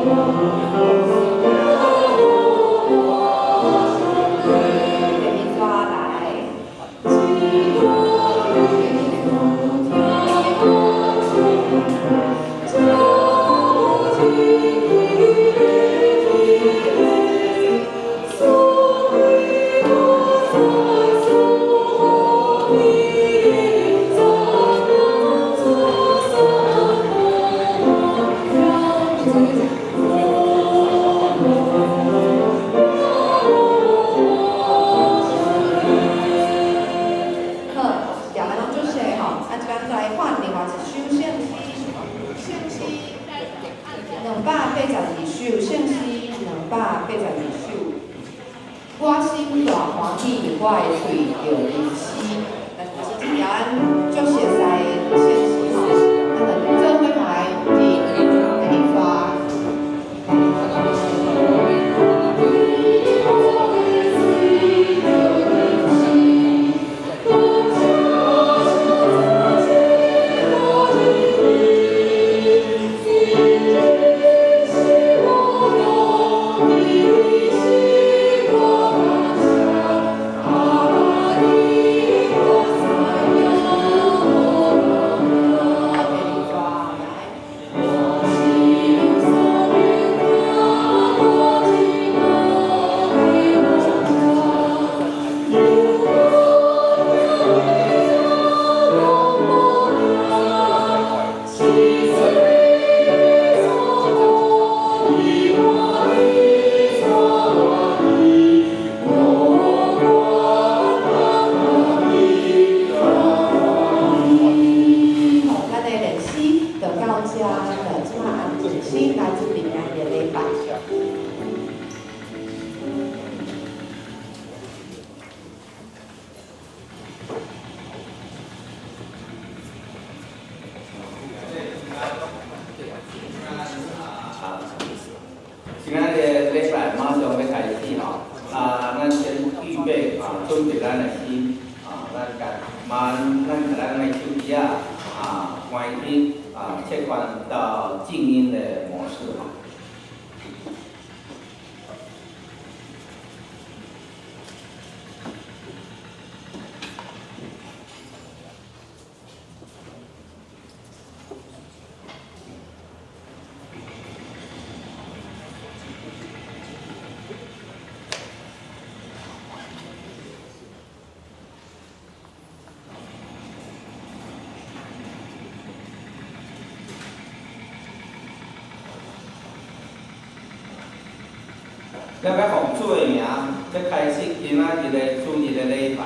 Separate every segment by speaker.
Speaker 1: 第二逝來。好，調來攏足勢吼，啊，這擺來看另外一首聖詩，聖詩282首，聖詩282首。我心大歡喜，我的喙著吟詩。咱是這條咱足熟悉的聖詩吼，咱就做伙來認第一逝。第二逝來。好，咱的練詩就到這，就這馬按靜心來準備今日的禮拜。
Speaker 2: 今仔日禮拜馬上欲開始吼，啊，咱先預備啊，準備咱的心啊，咱共慢，咱共咱的手機仔啊關去啊，切換到靜音的模式吼。咱欲奉主的名，欲開始今仔日的主日的禮拜。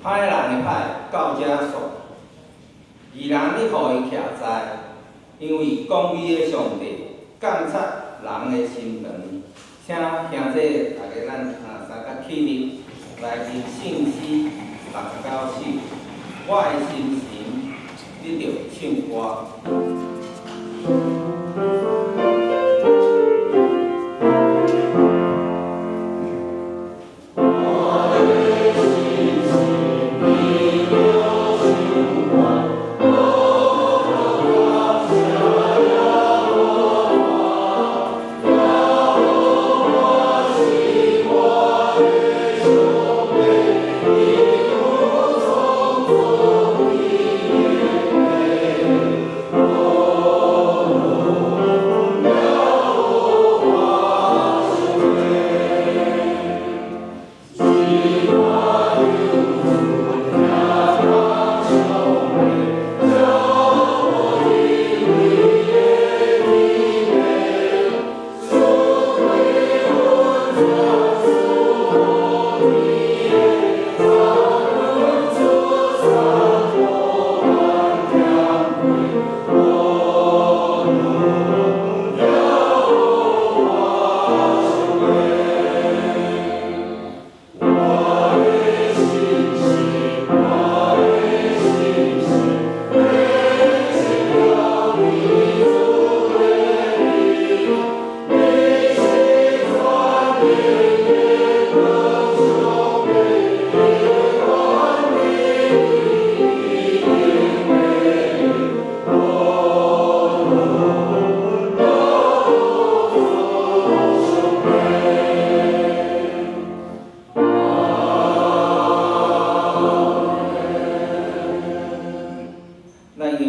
Speaker 2: 歹人的歹到這煞，義人你予伊徛在，因為公義的上帝監察人的心腸。請兄弟大家咱啊三甲起立來吟聖詩69首，我的心神你著唱歌。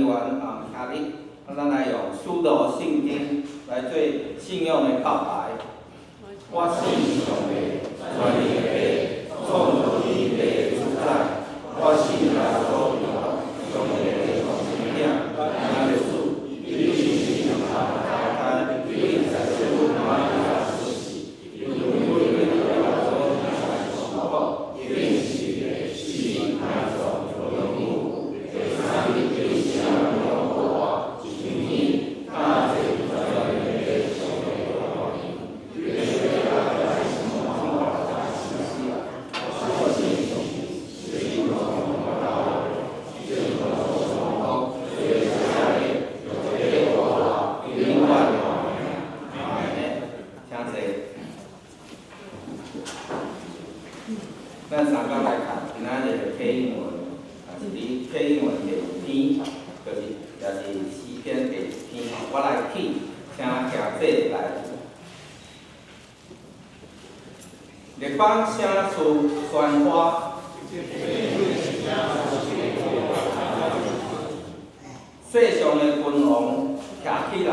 Speaker 2: 人員啊，徛立，啊，咱來用使徒信經來做信仰的告白。我信上帝，全能的父，創造天地的主宰。我信耶穌基督，上帝的獨生子，咱的主，伊是胎對聖母瑪利亞出世，因為耶穌受苦，釘十字架埋葬，落地獄，第三日對死人中復活，升天，駕坐全能的上帝右邊。請坐。咱三工來看今仔日的啟文，也是佇啟文第二篇，就是也是詩篇第二篇。我來起，請兄弟來。列邦聖事鮮花，世上的君王徛起來，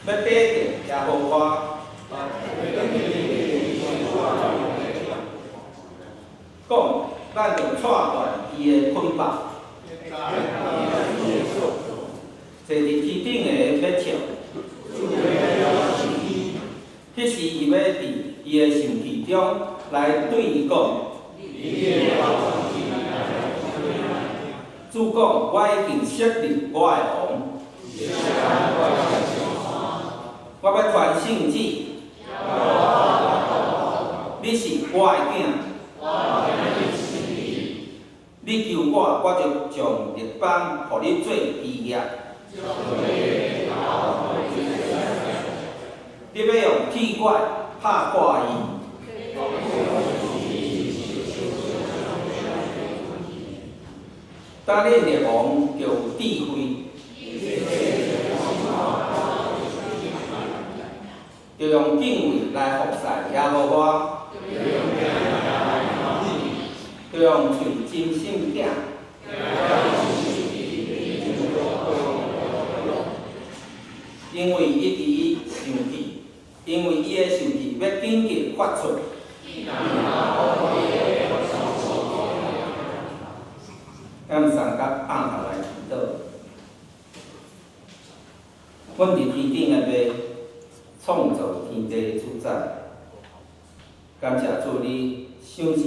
Speaker 2: 欲得著耶和華，講咱著掣斷伊的捆綁，坐佇天頂的欲笑。彼時伊欲佇伊的生氣中來對伊講：主講，我已經設立我的王，我欲傳聖旨，你是我的囝，你求我，我就將列邦予你做基業。你欲用鐵拐拍破伊。當恁列王就有智慧，就用敬畏來服侍耶和華，就用揣真心疼。因為伊佇伊生氣，因為伊的生氣欲緊急發出。咱三甲按下來祈禱。阮佇天頂的父，創造天地的主宰，感謝主你賞賜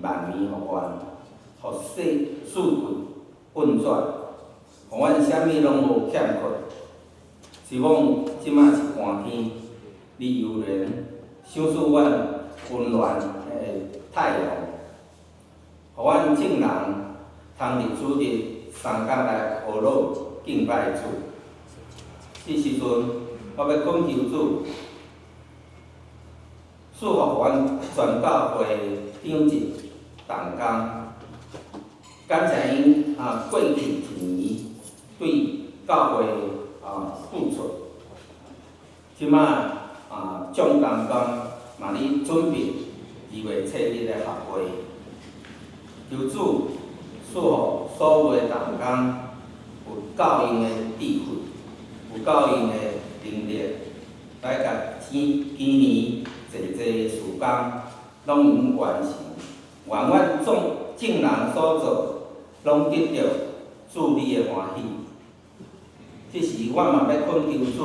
Speaker 2: 萬年予阮，予世四季運轉，予阮啥物攏無欠缺。希望這馬是寒天，你悠然賞賜阮溫暖的太陽，予阮眾人通佇主日三工來學樂敬拜主。這時陣，我欲懇求主，賜福阮全教會長執同工，感謝𪜶啊過去一年對教會付出。這馬啊眾同工嘛咧準備2月7日的合會，求主賜予所有的同工有夠用的智慧，有夠用的能力，來共今年濟濟事工攏用完成。願阮眾眾人所做，攏得著主你的歡喜。這時，我嘛欲懇求主，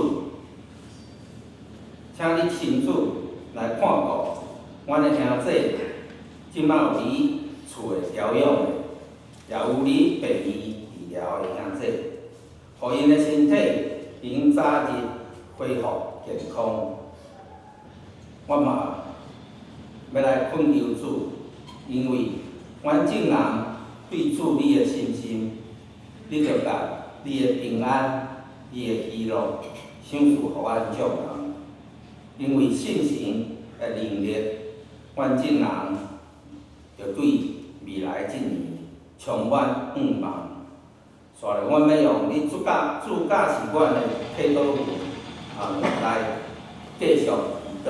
Speaker 2: 請你親自來看顧阮的兄弟，這馬有佇厝內調養的，也有佇病院治療的兄弟，予𪜶的身體會用早日恢復健康。我嘛欲來懇求主，因為阮眾人對主你的信心，你就共你的平安、你的喜樂賞賜予阮眾人。因為信心的能力，阮眾人就對未來這年充滿向望。紲來，阮欲用你主教示阮的啟禱文啊，來繼續祈禱。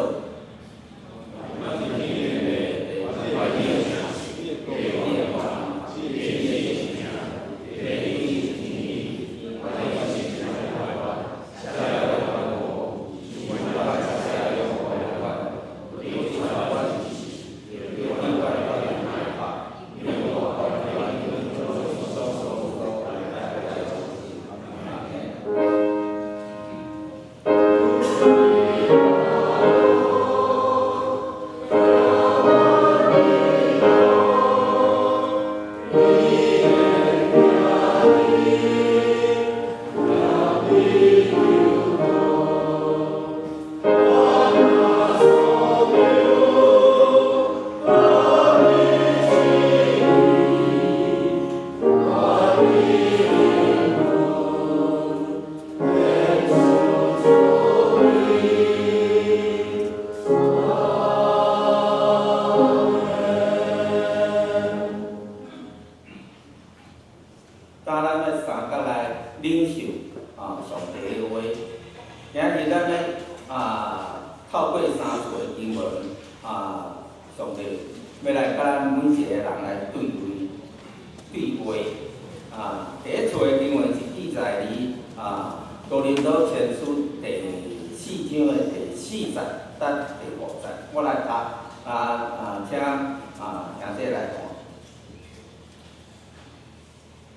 Speaker 2: 今咱欲相佮來領受上帝的話。今日咱欲透過三處的經文，上帝欲來佮咱每一个人來對話對話。第一處的經文是記載佇哥林多前書第四章的第四節到第五節，我來讀請兄弟來看。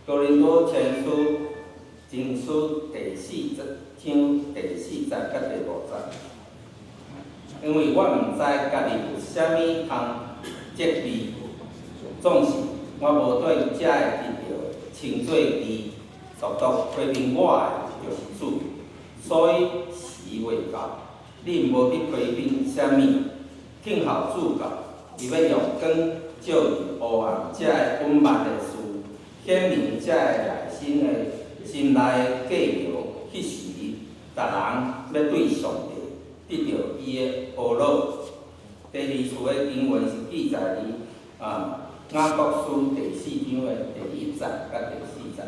Speaker 2: 哥林多前書前書第四章第四節佮第五節，因為我毋知家己有啥物通責備，總是我無對這个得著稱做義，獨獨批評我的就是主，所以時未到，恁無去批評啥物，聽候主到，伊欲用光照佇烏暗這个隱密的事，顯明這个內心的心內的計謀。彼時，逐人欲對上帝得著伊的呵咾。第二處的經文是記載佇雅各書第四章的第一節佮第四節。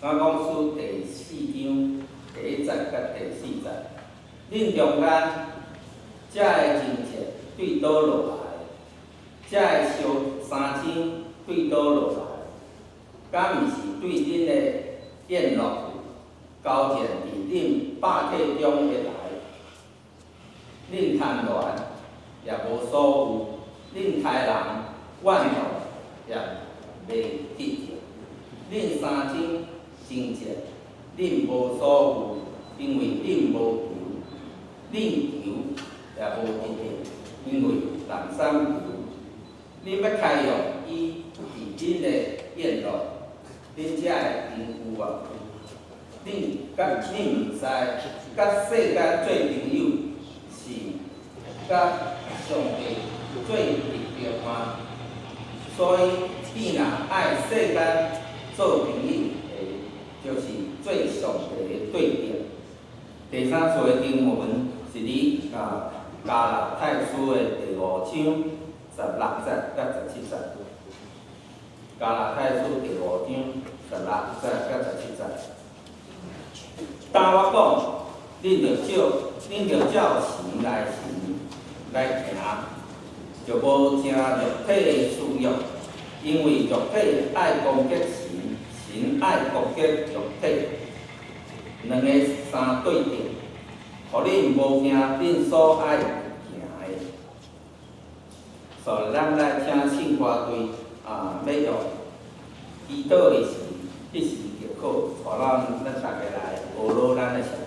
Speaker 2: 雅各書第四章第一節佮第四節，恁中間這个爭執對佗落來？這个相爭對佗落來？敢毋是對恁的宴樂交戰佇恁百體中的來？恁貪戀也無所有，恁刣人怨恨也袂得著。恁相爭爭執，恁無所有，因為恁無求；恁求也無得著，因為濫散求。恁欲開用伊佇恁的宴樂，恁才會貧富啊！恁佮恁毋知，佮世間做朋友是佮上帝做敵著嗎？所以，你若愛世間做朋友的，就是做上帝的對敵。第三處的經文是佇加拉太書的第五章16節佮17節。加拉太書第五章16節佮17節。當我講，恁著照神來行來行，就無成肉體的私欲，因為肉體愛攻擊神，神愛攻擊肉體，兩个相對敵，予恁無行恁所愛行的。所以，咱來請聖歌隊欲用祈禱的時，彼時就好，帶咱逐家來呵咾咱的上帝。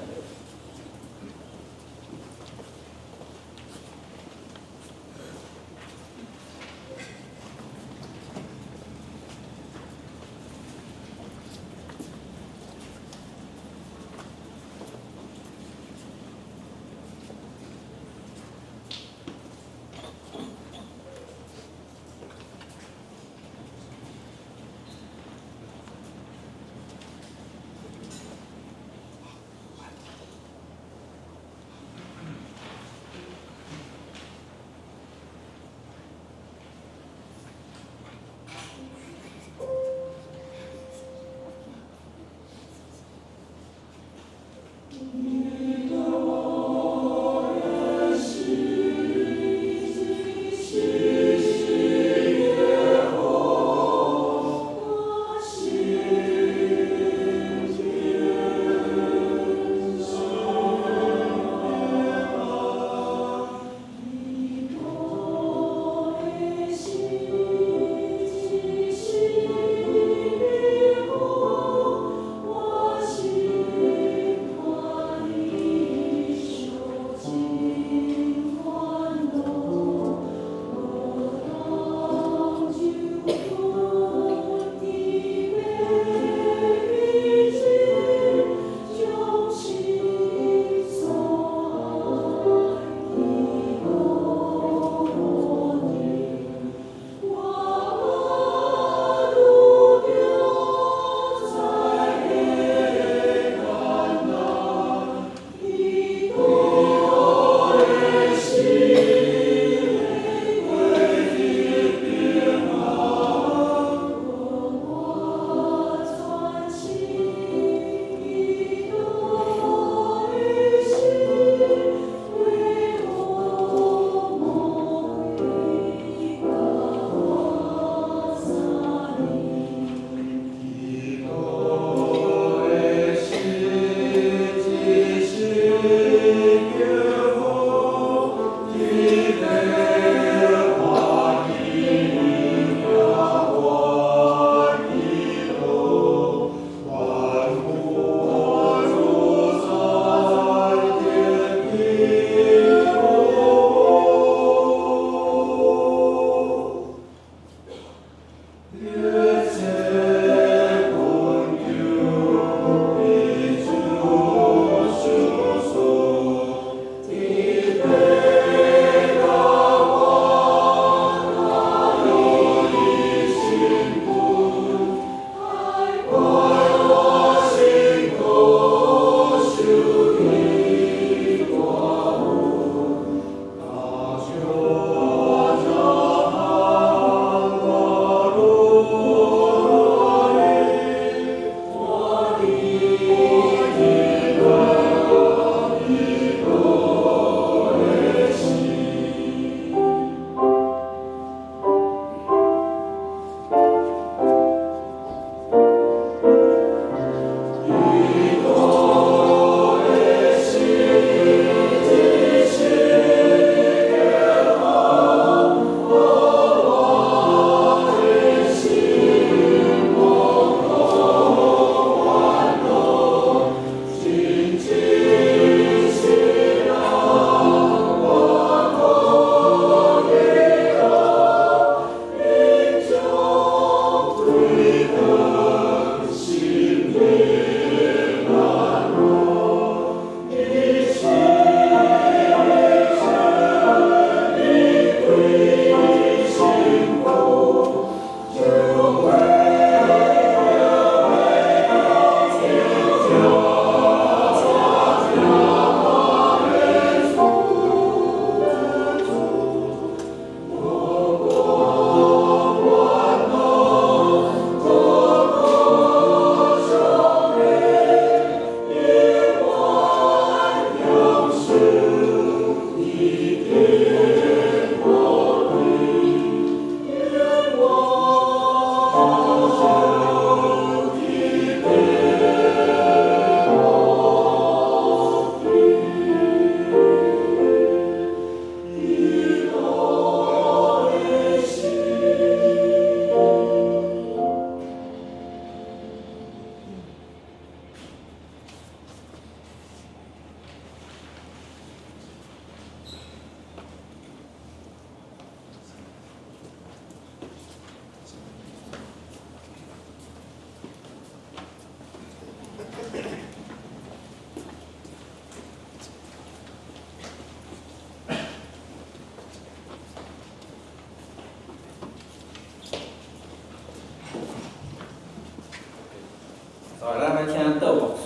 Speaker 2: 所以咱欲請杜牧師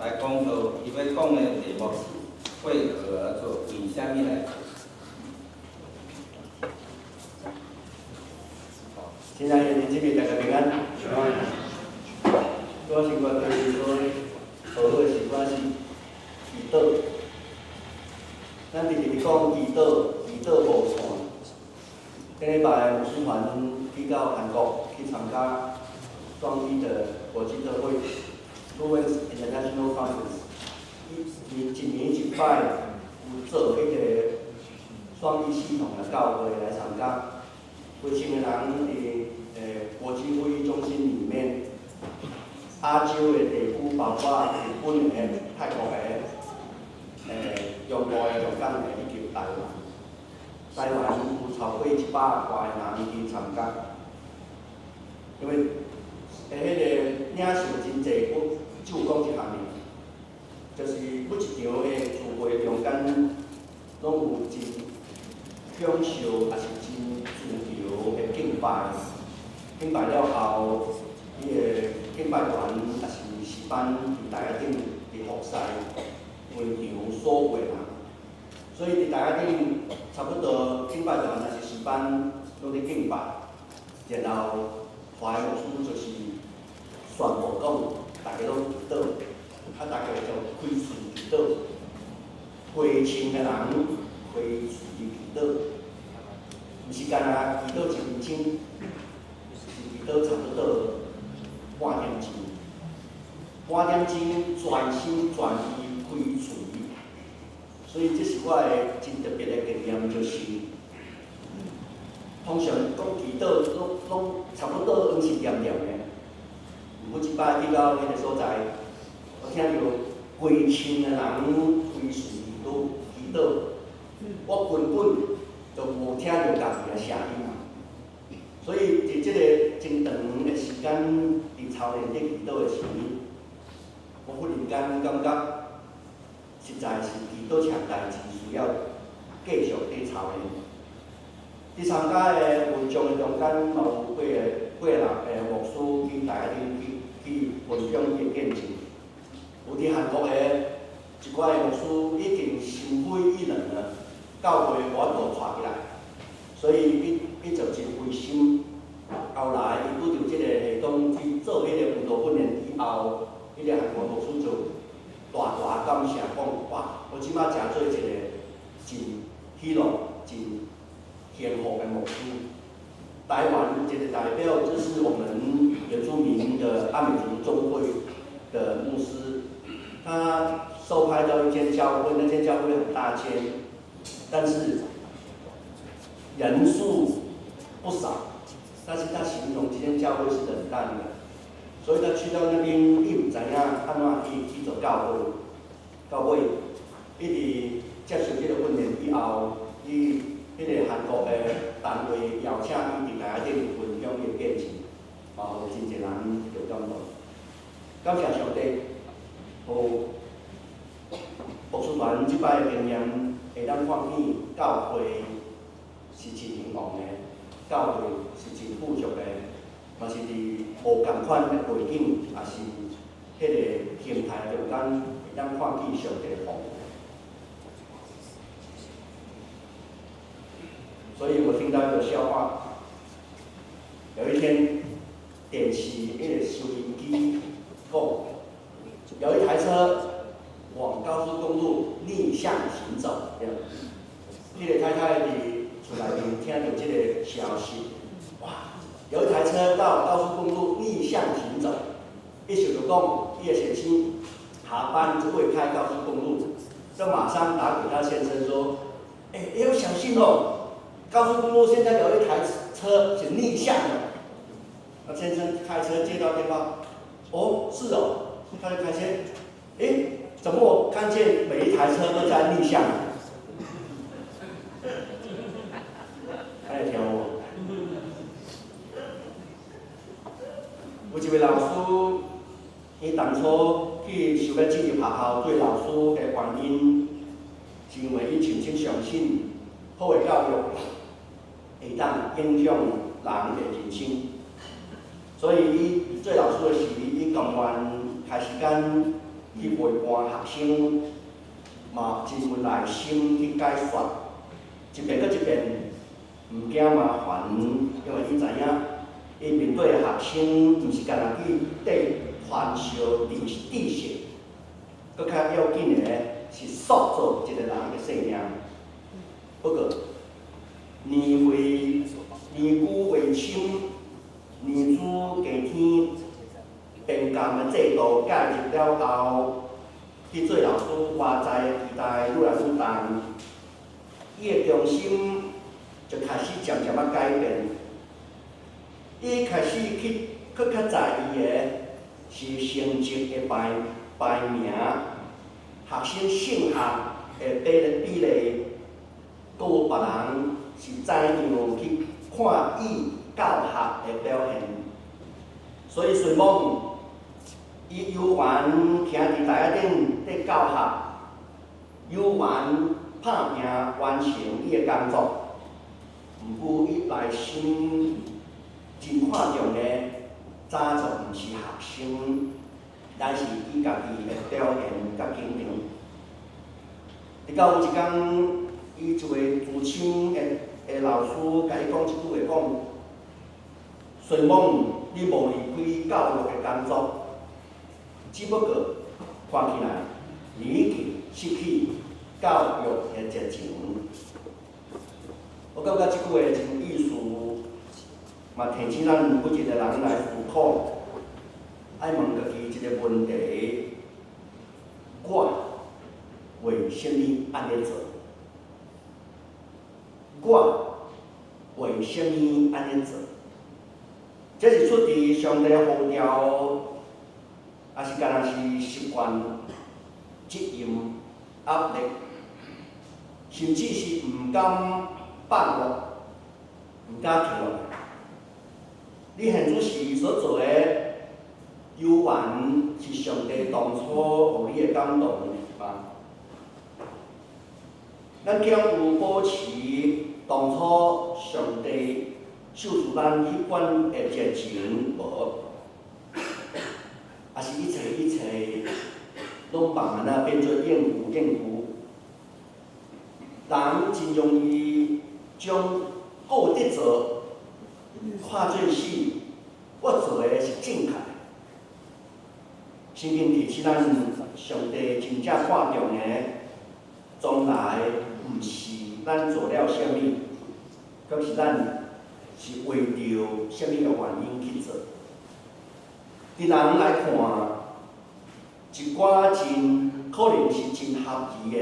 Speaker 2: 來講道，伊欲講的題目是為何而做？為啥物來做？
Speaker 3: 親愛的弟兄姊妹，大家平安。我先講對說，好好的習慣是祈禱。咱直直講祈禱，祈禱無錯。頂禮拜牧師團去到韓國去參加雙一的國際特會（Two International Conference）。伊一年一擺有做彼個雙一系統的教會來參加，幾千個人佇國際會議中心裡面，亞洲的地區包括日本的、泰國的、中國的、香港的以及台灣。台灣有超過100外個人去參加，因為彼個領袖真濟，我只有講一項爾，就是每一場的聚會中間，攏有真享受，也是真自由的敬拜。敬拜了後，彼個敬拜團也是詩班佇台仔頂佇服侍會場所有的人，所以佇台仔頂差不多敬拜團也是詩班攏咧敬拜，然後華的牧師就是宣布講，大家攏祈禱，啊，大家就開喙祈禱，幾千个人開喙祈禱，毋是干焦祈禱一分鐘，是祈禱差不多半點鐘，半點鐘全心全意開喙，所以這是我的真特別的經驗，就是通常講祈禱攏攏差不多攏是恬恬的，毋過這擺去到彼個所在，我聽著幾千个人開喙祈禱祈禱，我根本就無聽著家己的聲音。所以佇這個真長的時間，佇操練佇祈禱的時，我忽然間感覺，實在是祈禱這項代誌需要繼續佇操練。佇參加的會眾的中間，嘛有幾个幾个人牧師去台頂去去分享伊的見證。有佇韓國的一寡的牧師已經心灰意冷了，教會無法度帶起來，所以伊伊就真灰心。後來伊拄著這個系統去做彼個輔導訓練以後，彼個韓國牧師就大大感謝講：哇！我這擺誠做一個真喜樂、真幸福的牧師。台灣一個代表就是我們原住民的阿美族中會的牧師，他受派到一間教會，那間教會很大間，但是人數不少，但是他形容這間教會是冷淡的，所以他去到那邊，伊毋知影按怎去去做教會，到尾一直接受這個訓練以後，伊彼個韓國的單位邀請伊佇台頂分享伊的見證，嘛予真濟人著感動。感謝上帝，予牧師團這擺的經驗，會當看見教會是真興旺的，教會是真富足的，嘛是佇無仝款的背景，也是彼個形態中間，會當看見上帝的福。所以我聽到一個笑話，有一天電視彼個收音機講，有一台車往高速公路逆向行走，對。彼個太太佇厝內面聽著這個消息，哇！有一台車到高速公路逆向行走，意思就講，伊的先生下班就會開高速公路，就馬上打給他先生說：欸，要小心哦！高速公路現在有一台車是逆向的。那先生開車接到電話，哦，是哦，他就開車，欸，怎麼我看見每一台車都在逆向？還會聽無？有一位老師，伊當初去想欲進入學校做老師的原因，是因為伊深深相信好的教育會當影響人的人生。所以伊做老師的時，伊甘願開時間去陪伴學生，嘛真有耐心去解說，一遍閣一遍，毋驚麻煩，因為伊知影，伊面對的學生毋是干焦去綴傳授知識，閣較要緊的是塑造一個人的生命。不過，年歲年久月深，年資加添，編監的制度介入了後，去做老師活在的期待愈來愈重，伊的重心就開始漸漸仔改變。伊開始去閣較在意的是成績的排名，學生升學的比例，閣有別人是怎樣去看伊教學的表現。所以孫某伊猶原徛佇台仔頂咧教學，猶原拍拚完成伊的工作。毋過伊內心真看重的，早就毋是學生，乃是伊家己的表現佮肯定。直到有一工，伊一個資深的老師共伊講一句話，講：孫某，你無離開教育的工作，只不過看起來你已經失去教育的熱情。我感覺這句話真有意思，嘛提醒咱每一個人來思考，愛問家己一個問題：我為啥物按呢做？我為啥物按呢做？這是出自上帝呼召，抑是干焦是習慣、責任、壓力，甚至是毋甘放落，毋敢停落來。你現此時所做的，猶原是上帝當初予你的感動嗎？咱敢有保持當初上帝賞賜咱彼款的熱情無？抑是一切一切攏慢慢仔變做應付應付？人真容易將顧得做看做是我做的是正確的。聖經提醒咱，上帝真正看重的，從來毋是咱做了啥物，閣是咱是為著啥物的原因去做。佇人來看，一寡真可能是真合宜的，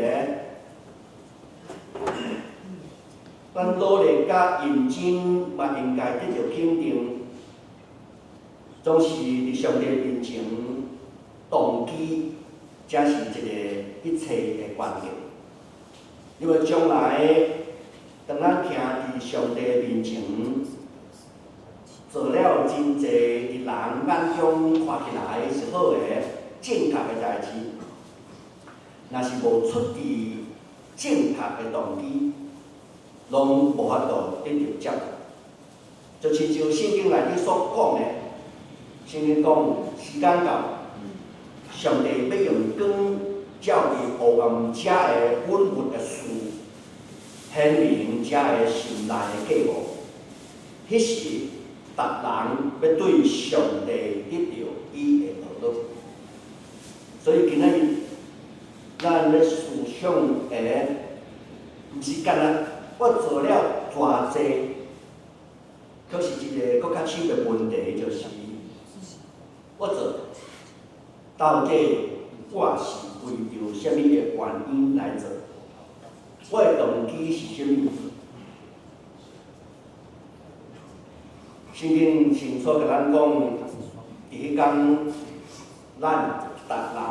Speaker 3: 咱努力佮認真嘛應該得著肯定，總是佇上帝面前，動機才是一個一切的關鍵。因為將來當咱徛佇上帝面前，做了真濟佇人眼中看起來是好的、正確的代誌，若是無出自正確的動機，攏無法度得著接納。就親像聖經內底所講的，聖經講時間到，上帝欲用光照佇黑暗者的隱密的事，顯明遮的心內的計謀。彼時，逐人欲對上帝得著伊的樂。所以今仔日，咱咧思想的，毋是干焦我做了偌濟，卻是一個閣較深的問題，就是我做到底我是為著啥物的原因來做？我的動機是啥物？聖經清楚共咱講，佇彼工，咱逐人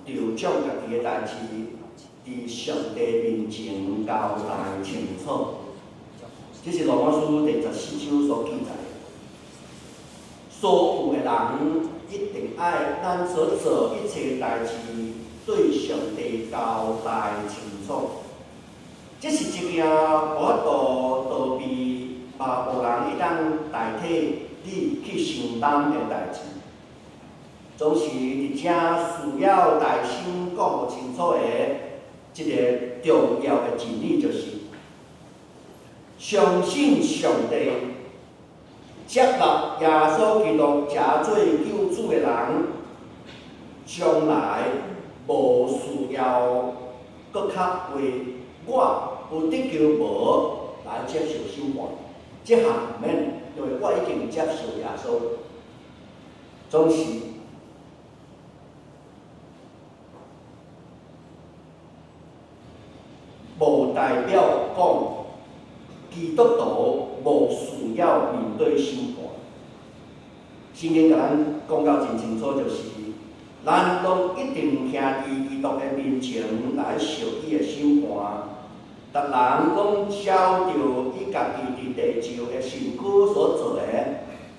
Speaker 3: 著將家己的代誌，佇上帝面前交代清楚。這是羅馬書第14章所記載的。所有的人一定愛咱所做一切代誌，對上帝交代清楚。這是一件無法度逃避，嘛無人會當代替你去承擔的代誌。總是佇遮需要大聲講予清楚的一個重要的真理，就是相信上帝、接納耶穌基督成做救主的人，將來無需要閣較為我有得救無來接受審判。這項毋免，因為我已經接受耶穌。總是無代表講基督徒無需要面對審判。聖經共咱講到真清楚，就是咱攏一定徛佇基督的面前來受伊的審判。逐人攏照著伊家己佇地上的身軀所做的，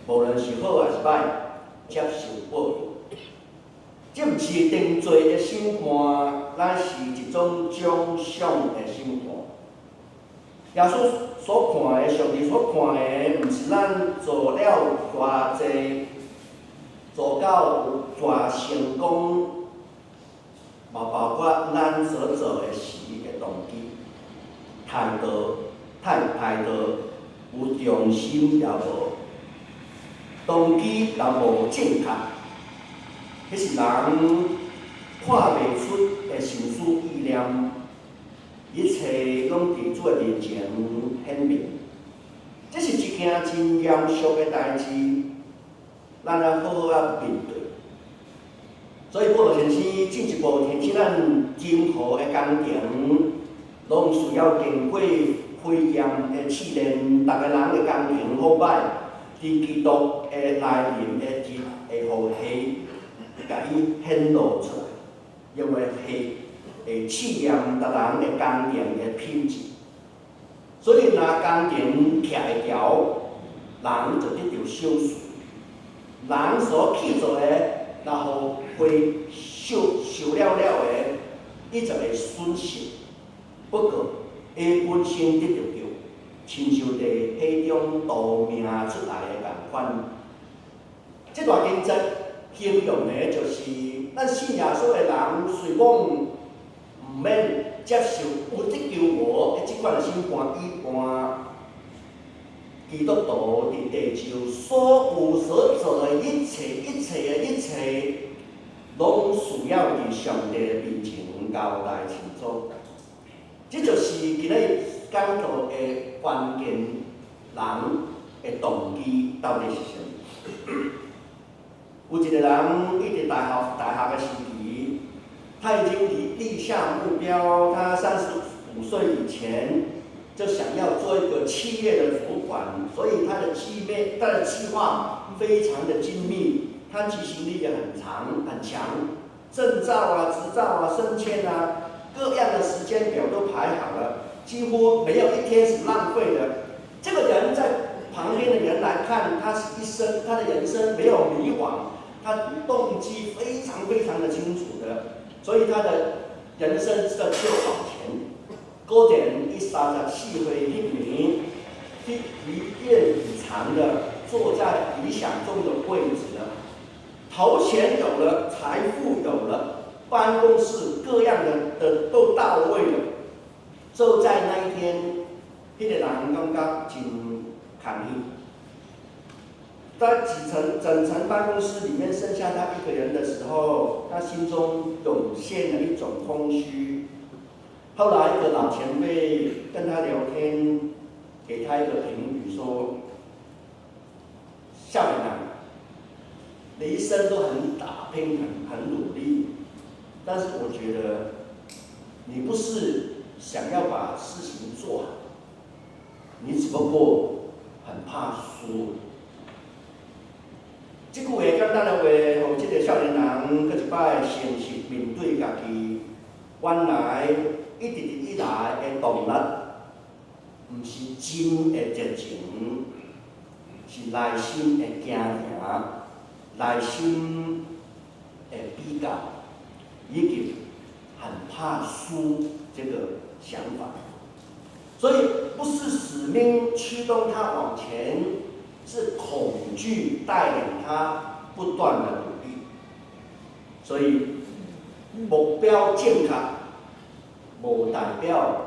Speaker 3: 無論是好抑是歹，接受報應。這毋是定罪的審判，乃是一種獎賞的審判。耶穌所看的，上帝所看的，毋是咱做了偌濟，做到有偌成功，嘛包括咱所做的時的動機、態度、態度有忠心抑無，動機若無正確，彼是人看袂出的心思意念，一切攏佇主的面前顯明。這是一件真嚴肅的代誌，咱愛好好仔面對。所以保羅先生進一步提醒咱，任何的工程，攏需要經過火焰的試煉，逐个人的工程好歹，佇基督的來臨的日，會予火共伊顯露出來，因為火會試驗逐人的工程的品質。所以，若工程徛會牢，人就得著賞賜。人所去做的，若予火燒燒了了的，伊就會損失。不過，伊本身得著救，親像佇火中逃命出來的仝款。這段經節形容的就是，咱信耶穌的人，雖講毋免接受有得救無的這款的審判以外，基督徒佇地上所有所做的一切、一切的一切，攏需要佇上帝的面前交代清楚。這就是今仔日講道的關鍵，人的動機到底是啥物？有一個人，伊佇大學的時期，他已經立下目標，他35歲以前就想要做一個企業的主管，所以他的計劃非常的精密，他執行力也很長很強，證照啊、執照啊、升遷啊，各樣的時間表都排好了，幾乎沒有一天是浪費的。這個人在旁邊的人來看，他是一生，他的人生沒有迷惘，他動機非常非常的清楚的，所以他的人生是在就往前。果然，伊34歲彼年，伊如願以償的坐在理想中的位置了，頭銜有了，財富有了，辦公室各樣的都到位了。就在那一天，彼個人感覺真空虛，在幾層整層辦公室裡面剩下他一個人的時候，他心中湧現了一種空虛。後來一個老前輩跟他聊天，給他一個評語說：少年人，你一生都很打拼，很努力，但是我覺得你不是想要把事情做好，你只不過很怕輸。這句話簡單的話，予這個少年人閣一擺誠實面對家己，原來一直以來的動力，毋是真的熱情，是內心的驚惶，內心的比較，以及很怕輸這個想法。所以不是使命驅動他往前，是恐懼帶領他不斷的努力。所以目標正確，無代表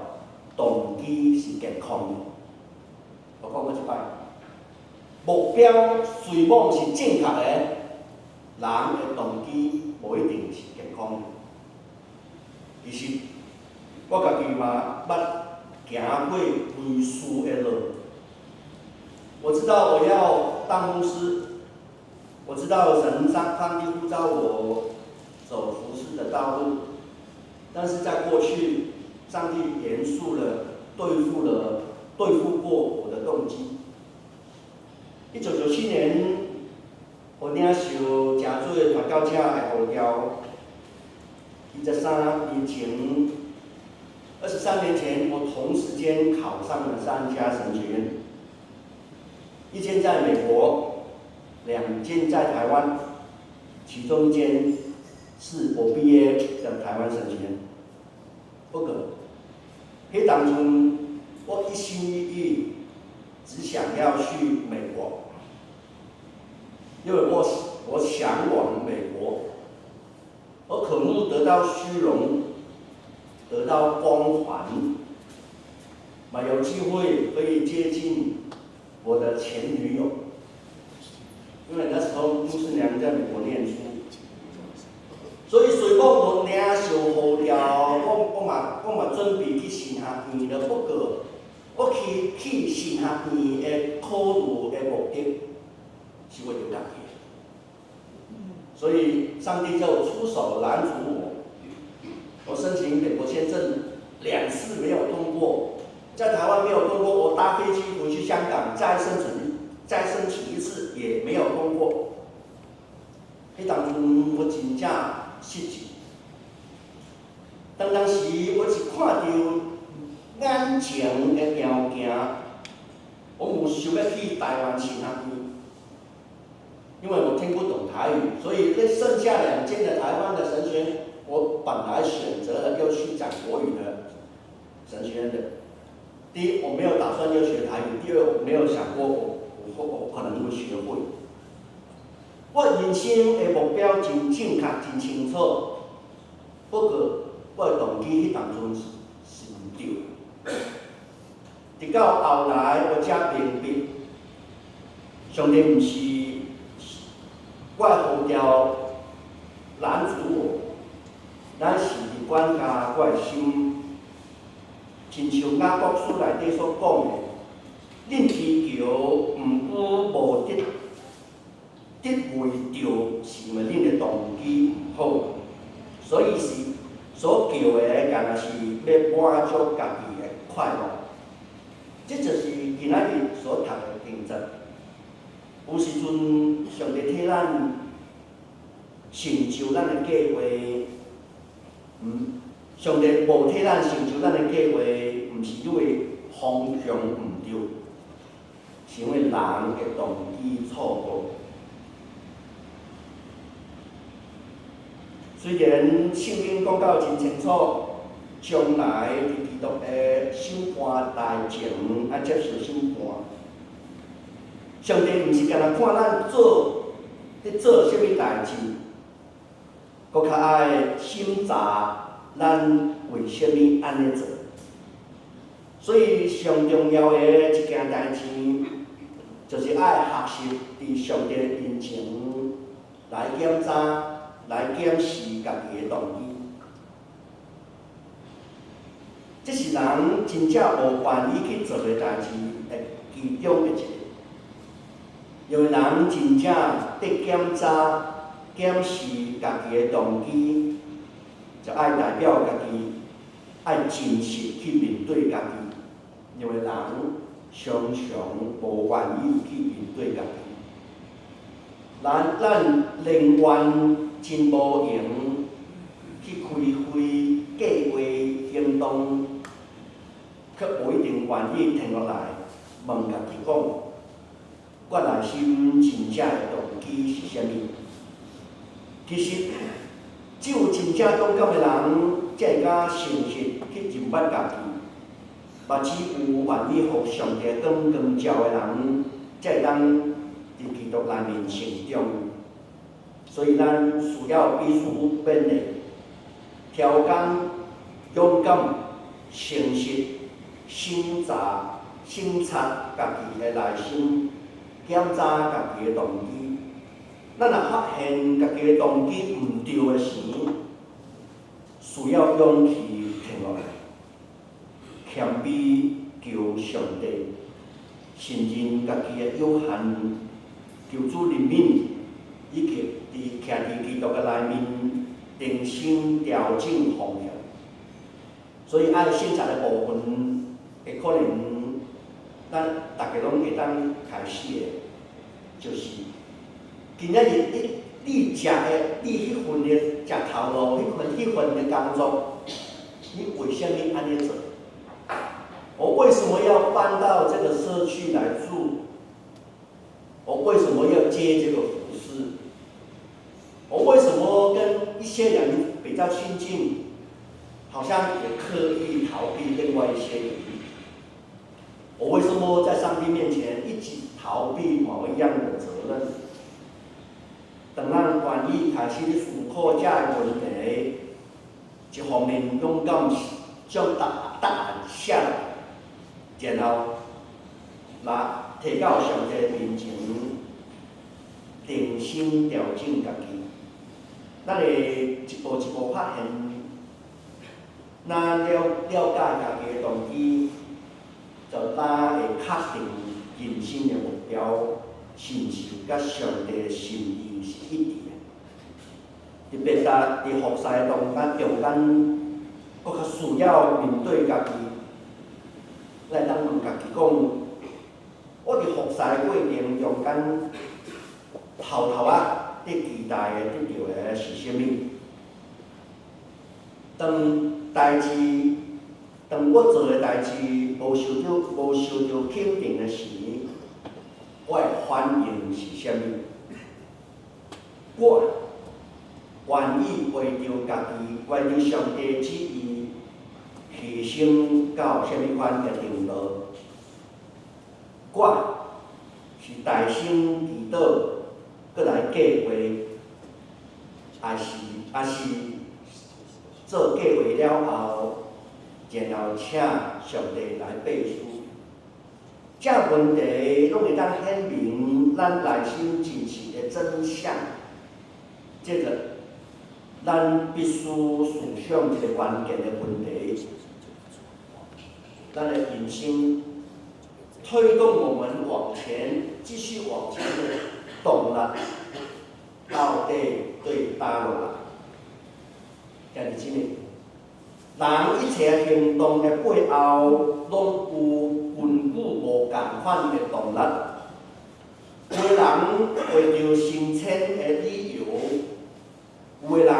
Speaker 3: 動機是健康的。我講過一擺，目標雖罔是正確的，人的動機無一定是健康的。其實我家己嘛捌行過類似的路。我知道我要當牧師，我知道神上帝呼召我走服侍的道路，但是在過去，上帝嚴肅了對付過我的動機。1997年，我領受誠做傳教者的呼召。23年前，23年前，我同時間考上了三家神學院，一間在美國，兩間在台灣，其中一間是我畢業的台灣神學院。不過，彼當陣我一心一意只想要去美國，因為我嚮往美國，我渴慕得到虛榮，得到光環，嘛有機會可以接近我的前女友，因為那時候牧師娘在美國念書，所以雖講我領受呼召，我嘛準備去神學院了。不過，我去神學院的考慮的目的是為著家己，所以上帝就出手攔阻我。我申請美國簽證兩次沒有通過，在台灣沒有通過，我搭飛機回去香港再申請一次也沒有通過。彼當陣我真正失志。當時我是看著眼前的條件，我無想欲去台灣神學院，因為我聽不懂台語，所以那剩下兩間的台灣的神學院，我本來選擇了要去講國語的神學院的。第一，我沒有打算要學台語；第二，我沒有想過我可能會學會。我人生的目標真正確、真清楚，不過我的動機彼當陣是毋對。直到後來我才明白，上帝毋是我的呼召攔阻我，咱是佇管教我的心，親像雅各書內底所講的，恁祈求，毋過無得得袂著，是因為恁的動機毋好，所以是所求的，敢若是欲滿足家己的快樂。這就是今仔日所讀的經節。有時陣，上帝替咱成就咱的計劃，上帝無替咱成就咱的計劃，毋是因為方向毋對，是因為人的動機錯誤。雖然聖經講到真清楚，將來佇基督的審判台前愛接受審判。上帝毋是干焦看咱做佇做啥物代誌，閣較愛審查咱為啥物按呢做。所以上重要的一件代誌，就是愛學習佇上帝面前來檢查、來檢視家己的動機。這是人真正無願意去做的代誌的其中的一個，因為人真正佇檢查、檢視家己的動機，就愛代表家己愛真實去面對家己，因為人常常無願意去面對家己。咱寧願真無閒去開會、計劃、行動，卻無一定願意停落來問家己講：我內心真正的動機是啥物？其實，只有真正勇敢的人，才會敢誠實去認捌家己。嘛，只有願意予上帝光光照的人，才會當佇基督內面成長。所以咱需要彼此勉勵，調工勇敢、誠實、省察、省察家己的內心，檢查家己的動機。咱若發現家己的動機毋對的時，需要勇氣停落來，謙卑求上帝，承認家己的有限，求主憐憫，以及佇徛佇基督的內面，重新調整方向。所以愛省察的部分，會可能咱逐家攏會當開始的，就是今仔日你食的，你彼份的食頭路，彼份的工作，你為啥物按呢做？我為什麼要搬到這個社區來住？我為什麼要接這個服事？我為什麼跟一些人比較親近，好像也刻意逃避另外一些人？我為什麼在上帝面前一直逃避某一樣的責任？當咱願意開始思考這個問題，一方面勇敢將答案寫落來，然後來提到上帝面前，重新調整家己。咱會一步一步發現，咱了解家己的動機，就咱會確定人生的目標是毋是佮上帝的心意是一致的。特別在佇服侍當間中間，閣較需要面對家己，咱會當問家己講：我佇服侍的過程中間，頭頭仔佇期待的得著的是啥物？當代誌，當我做的代誌無受著肯定的時，我的反應是啥物？我願意為著家己，為著上帝旨意，犧牲到啥物款的程度？我是大聲祈禱，閣來計劃，抑是做計劃了後，然後請上帝來背書？這問題攏會當顯明咱內心真實的真相。這個，咱必須思想一個關鍵的問題：咱的人生推動我們往前，繼續往前的動力，到底佇佗落來？兄弟姊妹，人一切行動的背後，攏有根據無仝款的動力。有的人為著升遷的理由，有的人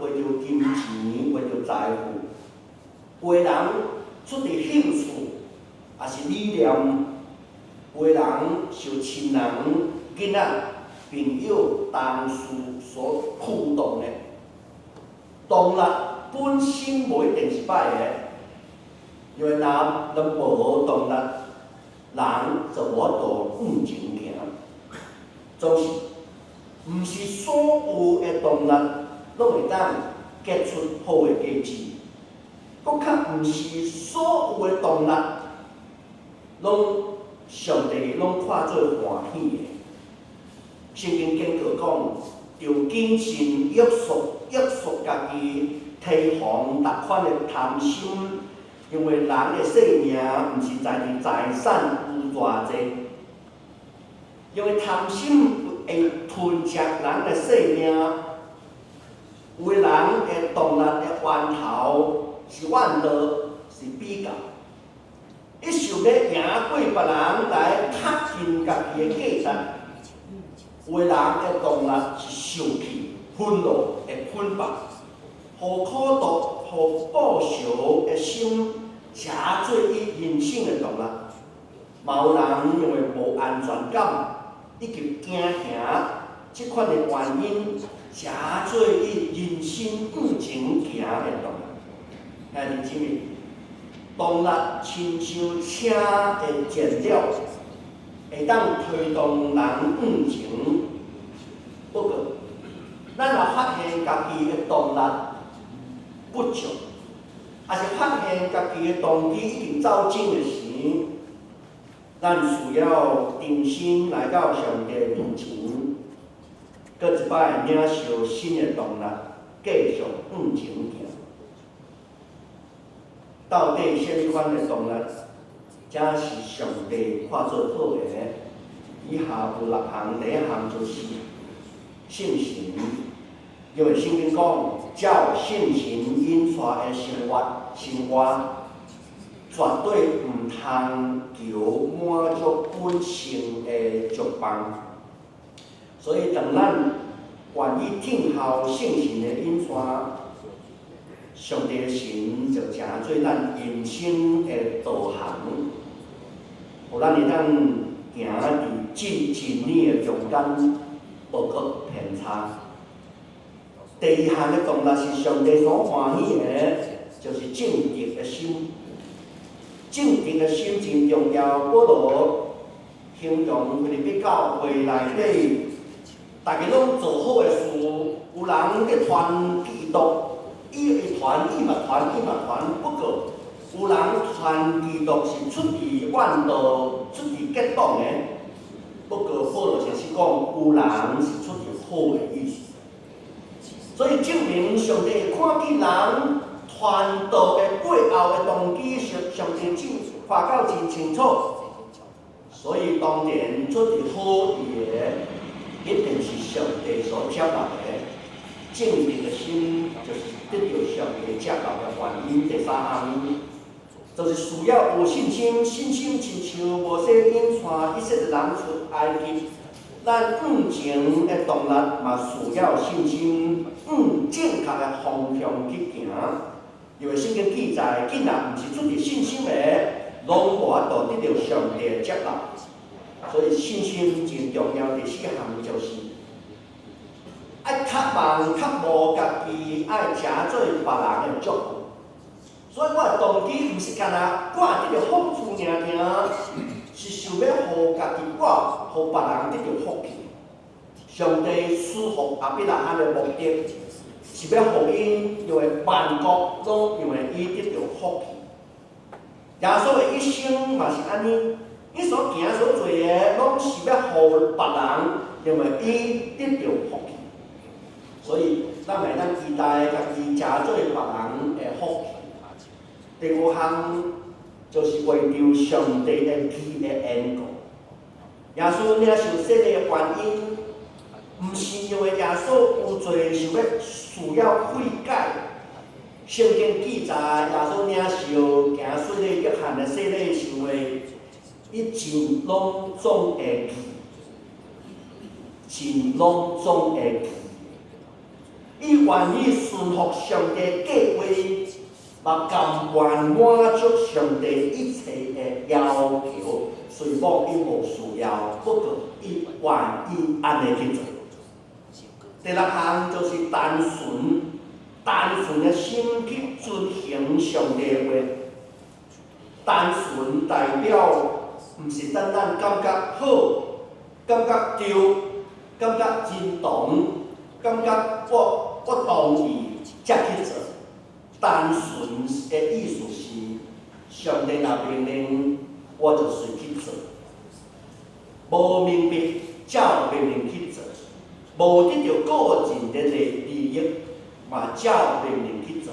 Speaker 3: 為著金錢，為著財富，有的人出佇興趣，抑是理念，有的人受親人、囡仔、朋友、同事所驅動的。動力本身無一定是歹的，因為若無動力，人就無法度向前行。總是，毋是所有的動力攏會當結出好的果子，閣較毋是所有的動力攏上帝攏看做歡喜的。聖經警告講，著謹慎約束家己，提防逐款的貪心，因為人的性命毋是在佇財產有偌濟。因為貪心會吞食人的性命，有的人的動力的源頭是怨妒，是比較，伊想欲贏過別人來確認家己的價值。有的人的動力是受氣、憤怒的捆綁，予苦毒、予報仇的心，成做伊人生的動力。嘛有人因為無安全感以及驚嚇這款的原因，成做伊人生向前行的動力。兄弟姊妹，動力親像車的燃料，會當推動人向前。不過，咱若發現家己的動力不足，抑是發現家己的動機已經走鐘的時，咱需要重新來到上帝面前，閣一擺領受新的動力，繼續向前行。到底啥物款的動力，才是上帝看做好的？以下有六項，第一項就是信心，因為聖經講，照信心引帶的生活，絕對毋通求滿足本性的欲望。所以，當咱願意聽候聖神的引帶，上帝神就成做咱人生的導航，予咱會當行佇真理的中間，無閣偏差。第二項的動力是上帝所歡喜的，就是正直的心。正直的心真重要。保羅形容腓立比教會內底，大家攏做好的事，有人去傳基督，伊會傳，伊嘛傳，伊嘛傳。不過有人傳基督是出自怨道、出自結黨的。不過保羅就是講，有人是出自好的意思。所以證明上帝會看見人傳道的背後的動機，上帝真看到真清楚。所以當然出自好意的，一定是上帝所接納的。正直的心就是得著上帝接納的原因。第三項就是需要有信心，信心親像摩西引帶以色列人出埃及。咱向前的動力嘛需要信心，向正確的方向去行。因為聖經記載，囝若毋是出自信心的，攏無法度得著上帝的接納。所以信心真重要。第四項就是愛渴望、渴慕家己愛成做別人的祝福。所以我的動機毋是干焦掛這個福處爾爾，是想欲予家己我，予別人得著福氣。上帝賜福亞伯拉罕的目的，是欲予𪜶因為萬國攏因為伊得著福氣。耶穌的一生嘛是按呢，伊所行所做的，攏是欲予別人因為伊得著福氣。所以，咱會當期待家己成做別人的福氣。第五項就是為著上帝的義的緣故。耶穌領受洗禮的原因，毋是因為耶穌有罪，想欲需要悔改。聖經記載，耶穌領受行洗禮約翰的洗禮，是因為伊盡攏總的義，盡攏總的義。伊願意順服上帝計劃，嘛甘願滿足上帝一切的要求。雖罔伊無需要，不過伊願意按呢去做。第六項就是單純、單純的心去遵行上帝的話。單純代表毋是單單感覺好、感覺對、感覺認同、感覺我同意才去做。單純的意思是，上帝若命令，我就隨去做。無明白，照命令去做；無得著個人的利益，嘛照命令去做。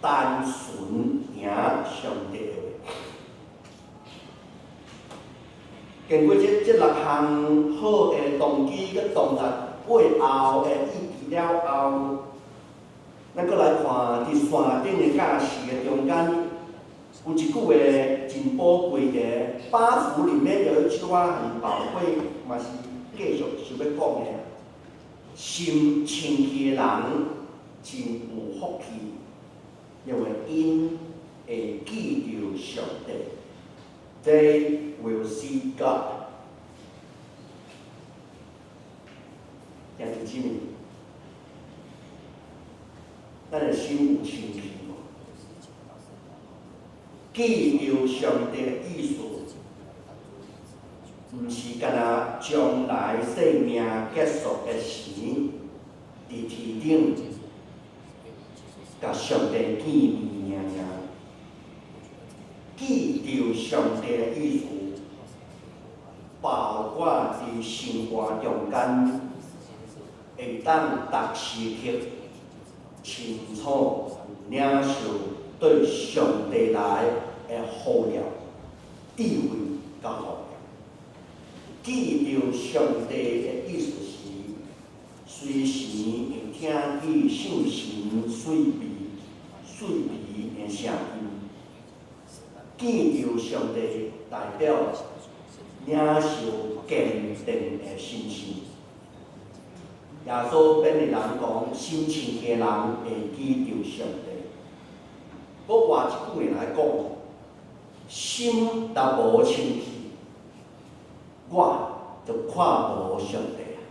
Speaker 3: 單純行上帝的話。經過這六項好的動機佮動力背後的意義了後，咱閣來看佇山頂的教示的中間，有一句話真寶貴的，八福裡面有一句話很寶貴，嘛是繼續想欲講的。心清氣的人真有福氣，因為𪜶會見著上帝。They will see God。兄弟姊妹，咱的心有清氣無？見著上帝的意思，毋毋是干焦將來生命結束的時，佇天頂共上帝見面爾爾。記著上帝的意思，包括佇生活中間，會當逐時刻清楚領受對上帝來的呼召、智慧佮呼召。記著上帝的意思時，隨時會聽見聖神媠美、媠美的聲音。見著上帝代表領受堅定的信心。耶穌勉勵人講：心清氣的人會見著上帝。閣換一句話來講，心若無清氣，我就看無上帝啊！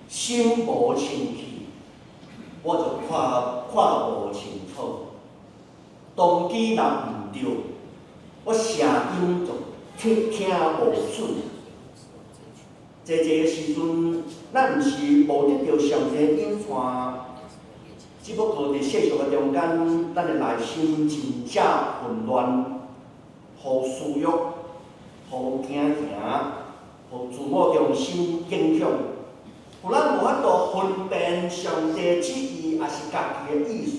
Speaker 3: 心無清氣，我就看無清楚。動機若毋對，我聲音就聽無準。濟濟的時陣，咱毋是無得著上帝引帶，只不過佇世俗的中間，咱的內心真正混亂，予私欲、予驚惶、予自我中心影響，予咱無法度分辨上帝旨意，抑是家己的意思。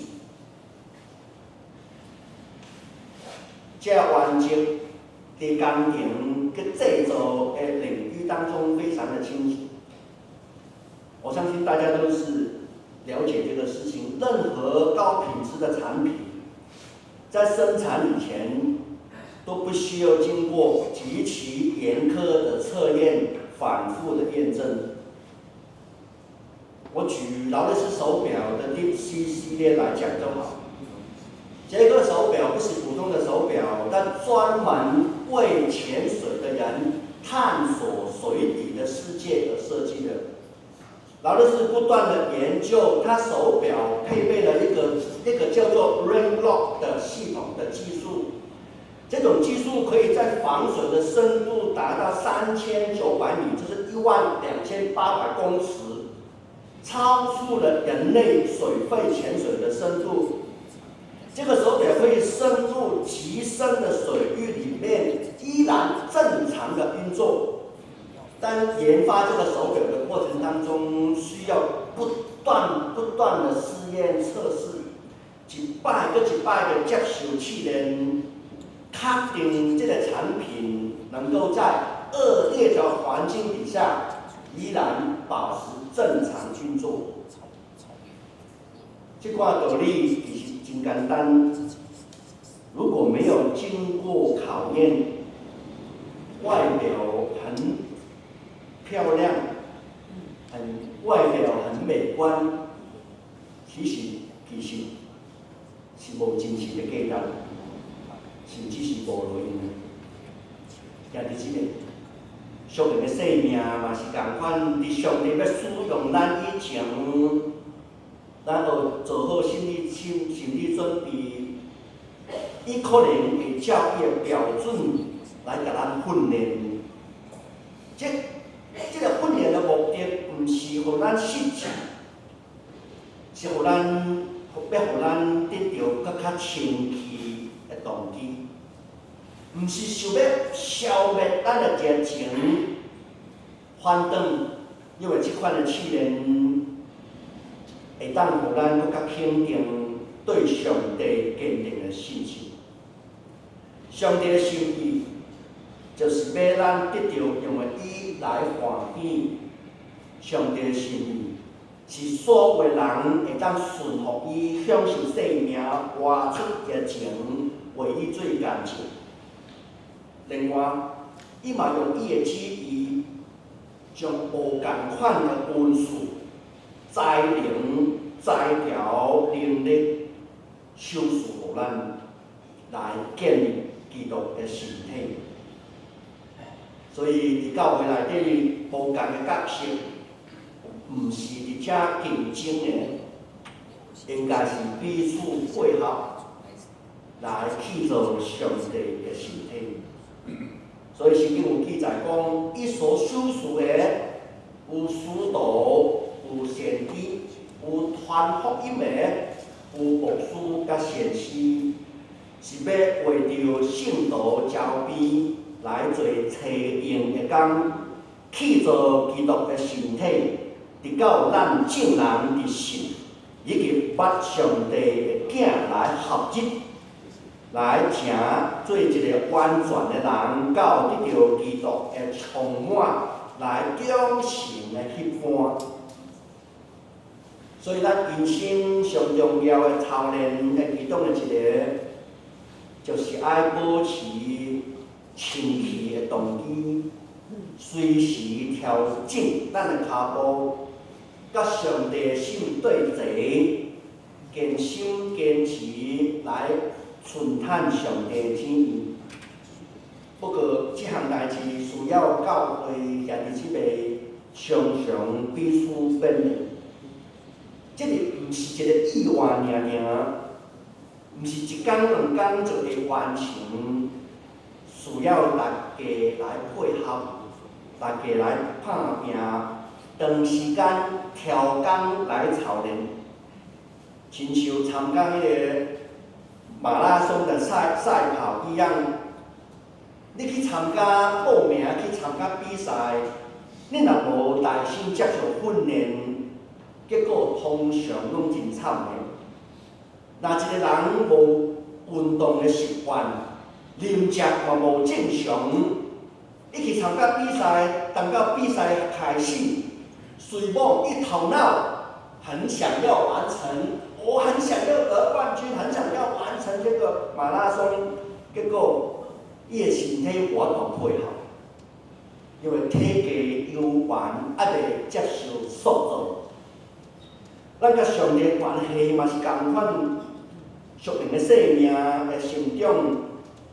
Speaker 3: 這原則佇工程佮製造的領域當中非常的清楚。我相信大家都是了解這個事情。任何高品質的產品，在生產以前，都必須要經過極其嚴苛的測驗、反覆的驗證。我舉勞力士手錶的 Deep Sea 系列來講就好。這個手錶不是普通的手錶，它專門為潛水的人探索水底的世界而設計的。勞力士不斷的研究，它手錶配備了一個叫做 Rain Lock 的系統的技術。這種技術可以在防水的深度達到3900米，就是12800公尺，超出了人類水肺潛水的深度。這個手錶可以深入極深的水域裡面，依然正常的運作。但研發這個手錶的過程當中，需要不斷不斷的試驗測試，一擺閣一擺的接受試驗，確定這個產品能夠在惡劣的環境底下，依然保持正常運作。這款道理其實真簡單，如果沒有經過考驗，外表很漂亮，很外表很美觀，其實是無真實的價值，甚至是無路用的。兄弟姊妹，屬靈的生命嘛是仝款，佇上帝欲使用咱以前，咱愛做好心理準備，伊可能會照伊的標準來共咱訓練。這個訓練的目的，毋是予咱失志，是予咱欲予咱得著閣較清氣的動機，毋是想欲消滅咱的熱情，反轉，因為這款的試煉會當予咱閣較肯定對上帝堅定的信心。上帝的心意，就是欲咱得著因為伊來歡喜。上帝的心意是所有人會當順服伊，享受生命，活出熱情，為伊做工作。另外，伊嘛用伊的旨意，將無仝款的恩賜、才能、才調、能力，賞賜予咱，來建立基督的身體。所以，佇教會內底無仝的角色，毋是佇遮競爭的，應該是彼此配合來去做上帝的身體。所以聖經有記載講，伊所賞賜的有使徒，有先知，有傳福音的，有牧師佮先師，是欲為著聖徒籌備來做齊用的工，去造基督的身體，直到咱眾人佇信以及捌上帝的囝來合一，來成做一个完全的人，到得著基督的充滿，來長成的彼般。所以，咱人生上重要的操練的其中的一个，就是愛保持清氣的動機，隨時調整咱的跤步，佮上帝的心對齊，堅心堅持來順趁上帝旨意。不過，這項代誌需要教會兄弟姊妹常常彼此勉勵。這个毋是一个意願爾爾，毋是一工兩工就會完成，需要大家來配合，大家來拍拚，長時間挑工來操練，親像參加彼个馬拉松的賽跑一樣，你去參加報名去參加比賽，你若無耐心接受訓練，結果通常攏真慘的。若一個人無運動的習慣，飲食嘛無正常，伊去參加比賽，等到比賽開始，雖罔伊頭腦很想要完成，我很想要得冠軍，很想要完成這個馬拉松，結果伊的身體無法度配合，因為體格猶原猶未接受塑造。咱佮上帝關係嘛是仝款，屬靈的生命的成長，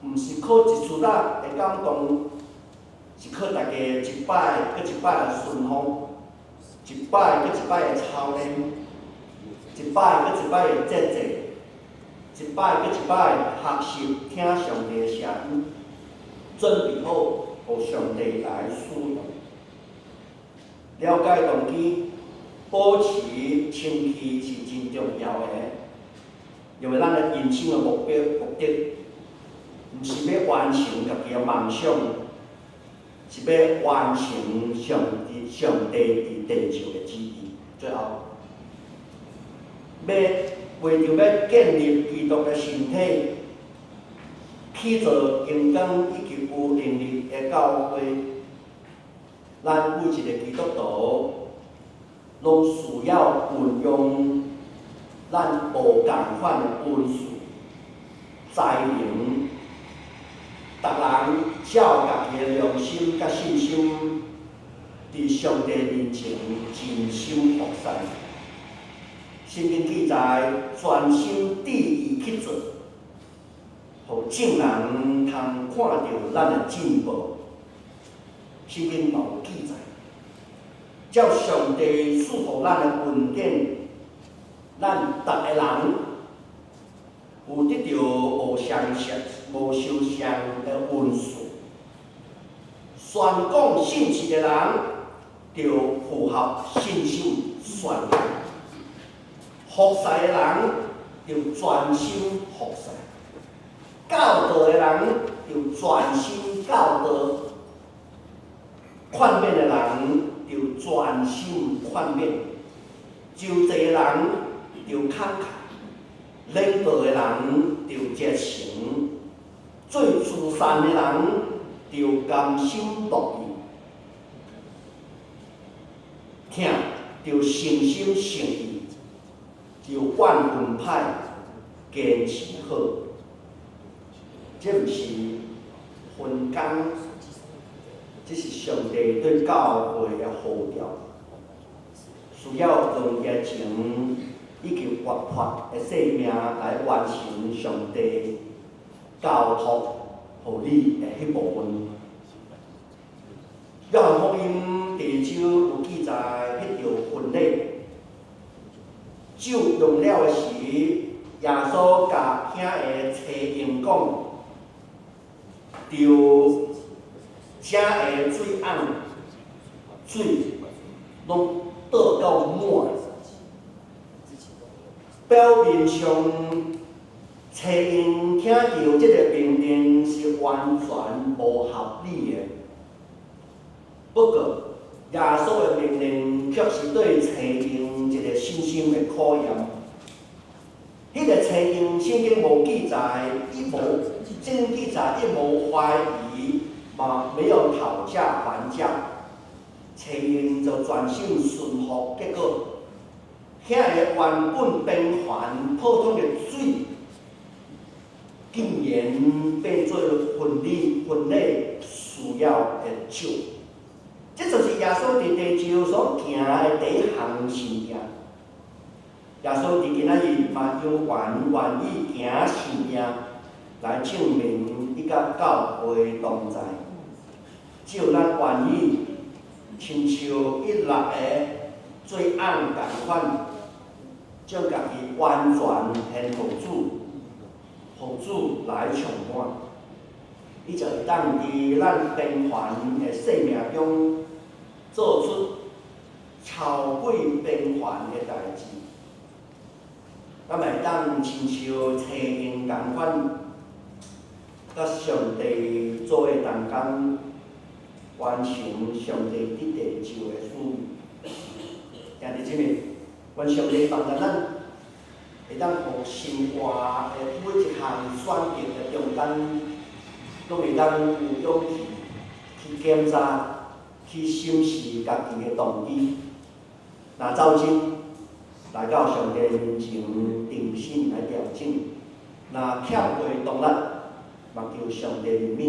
Speaker 3: 毋是靠一絲仔的感動，是靠大家一擺閣一擺的順服，一擺閣一擺的操練，一擺閣一擺的節制，一擺閣一擺學習聽上帝的聲音，準備好予上帝來使用。了解動機，保持清氣是真重要的，因為咱的人生的目標目的，毋是欲完成家己的夢想，是欲完成上帝佇地上的旨意。最後，欲為著欲建立基督的身體，去造榮光以及有能力的教會，咱每一个基督徒攏需要運用咱無仝款的恩賜、才能，逐人照家己的良心佮信心，佇上帝面前盡心服侍。聖經記載，專心致意去做，予眾人通看著咱的進步。聖經嘛有記載，照上帝賜予咱的恩典，咱逐个人有得著無相像、無相像的恩賜。宣講信息的人，著符合信心宣講；服侍的人，著專心服侍；教導的人，著專心教導；勸勉的人，著專心勸勉；救濟的人，著慷慨；領導的人，著熱誠；做慈善的人，著甘心樂意；疼，著誠心誠意，著怨恨歹，堅持好。這毋是分工，這是上帝對教會的呼召，需要用熱情以及活潑的生命來完成上帝交託予你的彼部分。約翰福音第二章有記載，彼場婚禮，酒用了的時，耶穌共遐的差役講，著遮的水甕水攏倒到滿。表面上，齊英聽著這个命令是完全無合理的。不過，耶穌的命令卻是對齊英一个信心的考驗。彼個齊英聖經無記載，伊無聖經記載，伊無懷疑，嘛沒有討價還價，齊英就專心順服，結果，遐个原本平凡普通的水，竟然變做婚禮需要的酒。這就是耶穌佇地上所行的第一項神蹟。耶穌佇今仔日嘛猶原願意行神蹟來證明伊佮教會同在。只有咱願意，親像以祿的水甕仝款，將家己完全獻予主，予主來充滿，伊就會當佇咱平凡的生命中做出超過平凡的代誌。咱會當親像齊英仝款，佮上帝做伙同工，完成上帝佇地上的使命。兄弟姊妹，願上帝幫助咱，會當予生活的每一項選擇的中間，攏會當有勇氣去檢查、去審視家己的動機。若走針來到上帝面前，重新來調整；若欠過動力，嘛求上帝憐憫，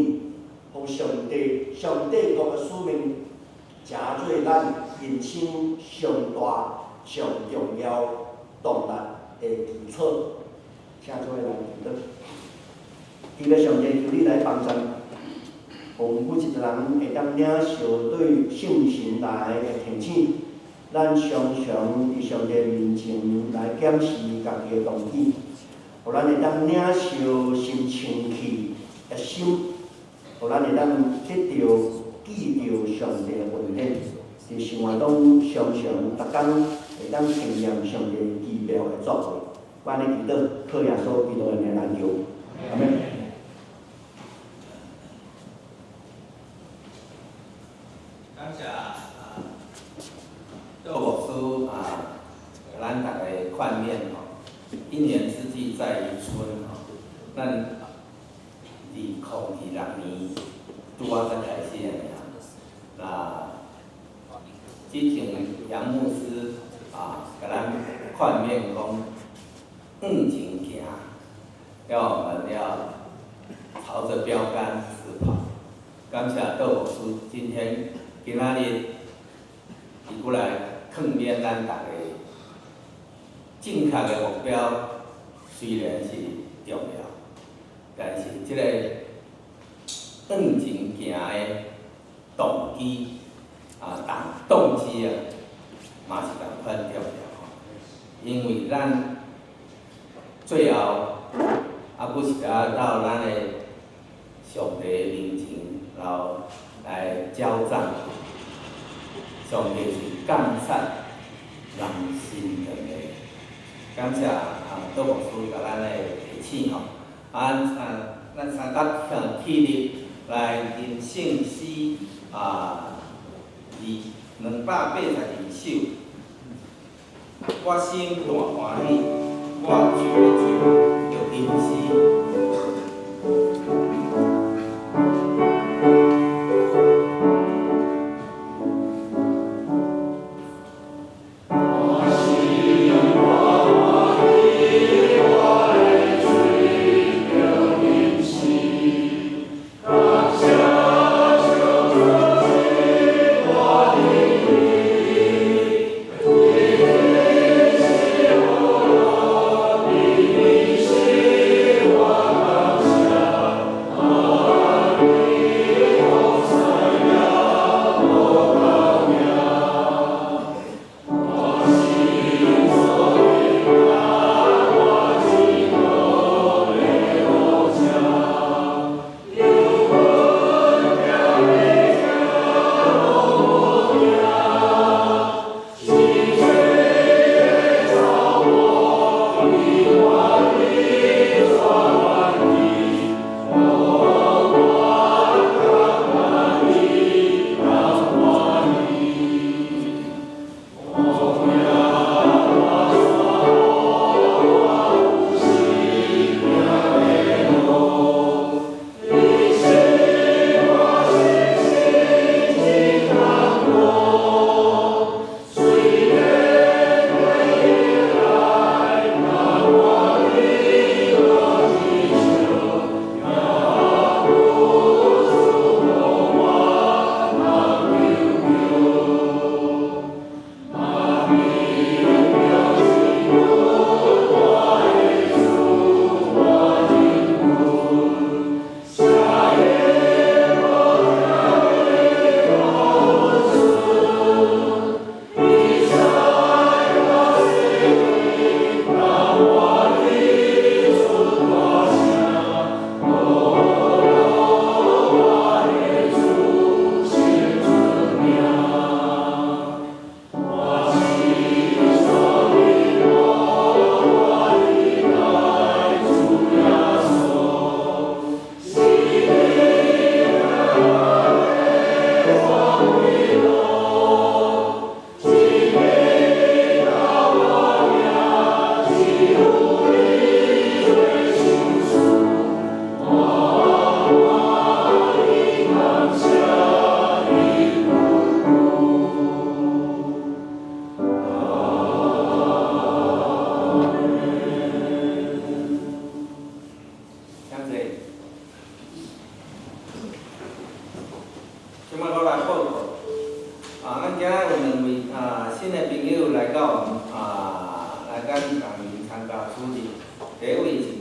Speaker 3: 予上帝國的使命，成做咱人生上大、上重要動力的基礎。請做伙來祈禱。求咧上帝，求你來幫助，予每一個人會當領受對聖神來的提醒，咱常常佇上帝面前來檢視家己的動機，予咱會當領受心清氣的心，予咱會當得著記著上帝的恩典，佇生活中常常逐工會當經驗上帝奇妙的作為。我按呢祈禱，靠耶穌基督的名來求，阿們。
Speaker 2: 感謝啊，杜牧師啊，予咱逐个勸勉吼，一年之計在於春吼，咱2026年拄仔才開始爾。那之前楊牧師啊，共咱勸勉講，向前行，要我們要朝著標杆直跑。感謝杜牧師今天今仔日伊閣來勸勉咱逐个，正確的目標雖然是重要，但是這个向前行的動機啊，動機啊，嘛是仝款重要吼。因為咱最後猶閣是愛到咱的上帝面前，然後來繳賬。上帝是監察人心腸的。感謝啊，杜牧師共咱的提醒吼。啊啊，咱三甲起立來吟聖詩啊，282首。我心大歡喜，我喙的酒著吟詩。
Speaker 4: 我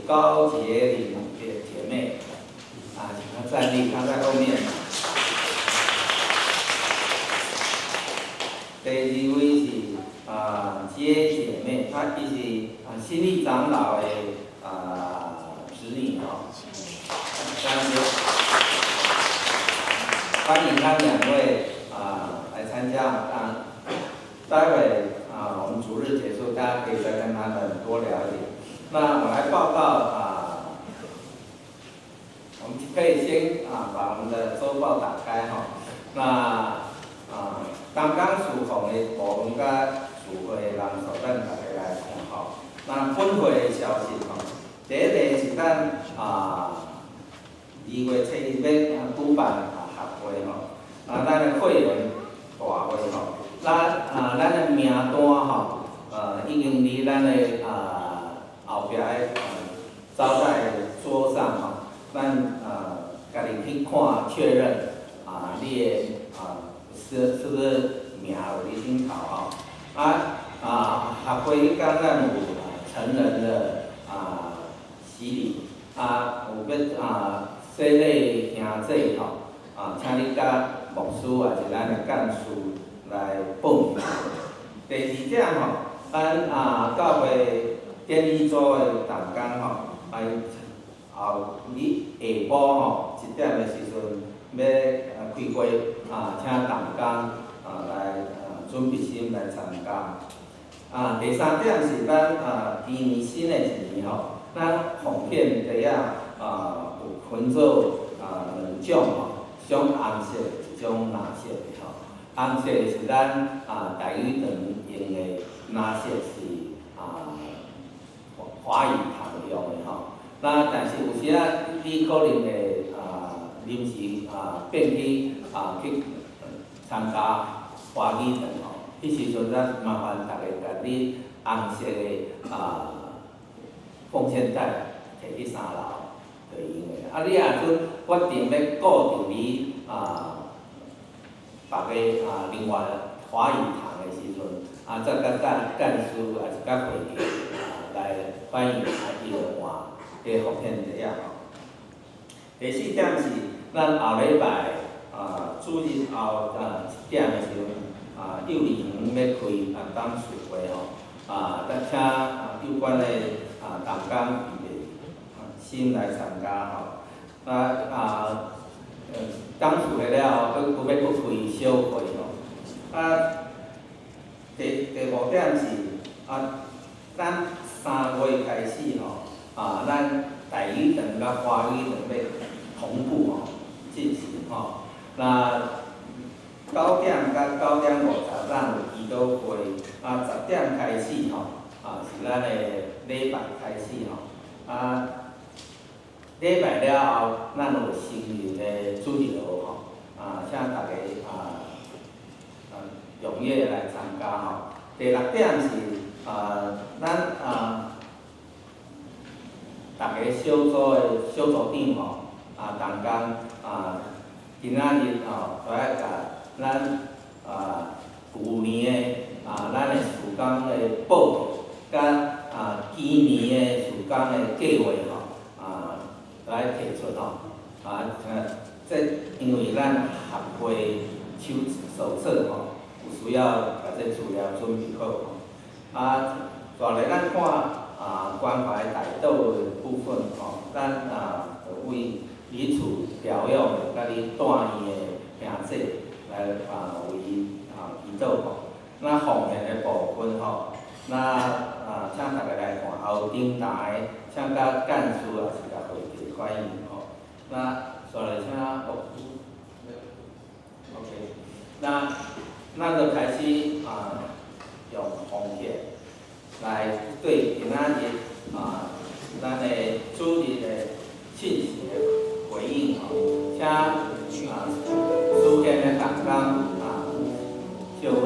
Speaker 2: 高潔玲姐妹，啊，請她站立，她在後面。第二位是接姐妹，她伊是新力長老的侄女吼，三位，歡迎他們兩位來參加啊，待會我們主日結束，大家可以再跟他們多聊一點。那我來報告我們可以先把我們的週報打開哈。那剛剛侍奉的部分佮聚會的人數，咱大家來看吼。那本會的消息吼，第一个是咱2月7日欲舉辦學會吼，咱的會員大會吼，咱的名單吼，已經佇咱的後壁的招待桌上吼，咱家己去看確認你的是不是名有佇頂頭吼？學會彼工咱有成人的洗禮，有欲洗禮兄弟吼，請你佮牧師抑是咱的幹事來報名。第二點吼，咱教會典禮組的同工吼，後日下晡吼1點的時陣欲開會，請同工來準備心來參加。第三點是咱今年新的一年吼，咱奉獻袋仔有分做兩種吼，一種紅色，一種藍色的吼。紅色是咱台語堂用的，藍色是華語堂用的吼。那但是有時仔你可能會臨時變去參加華語堂吼，彼時陣咱麻煩大家共你紅色的奉獻袋提去三樓就會用的。你若陣決定欲固定佇別个另外華語堂的時陣，再佮幹事抑是佮會計來反映，伊就換彼個奉獻袋仔吼。第四點是，咱後禮拜主日後1點的時陣，幼兒園欲開董事會吼，咱請有關的同工預備先來參加吼。董事會了後，閣欲閣開小會吼。第五點是，咱3月開始吼，咱台語堂佮華語堂欲同步吼進行吼。那9點到9點50，咱有祈禱會；10點開始吼，是咱的禮拜開始吼。禮拜了後，咱有成人的主日學吼，請大家踴躍來參加吼。第六點是咱逐个小組的小組長吼，同工今仔日吼，都愛共咱舊年的咱的事工的報告，佮今年的事工的計劃吼，來提出吼。這因為咱學會手冊吼，有需要共這資料準備好吼。紲來咱看關懷大島的部分吼，咱就為你厝調養的，佮你住院的兄弟來為伊祈禱吼。那奉獻的部分吼，那請大家來看，也有頂台，請佮幹事抑是共會計反映吼。那紲來請牧師，OK，那咱就開始用奉獻來對今仔日咱的主日的信息的回應吼，請書獻的同工就位。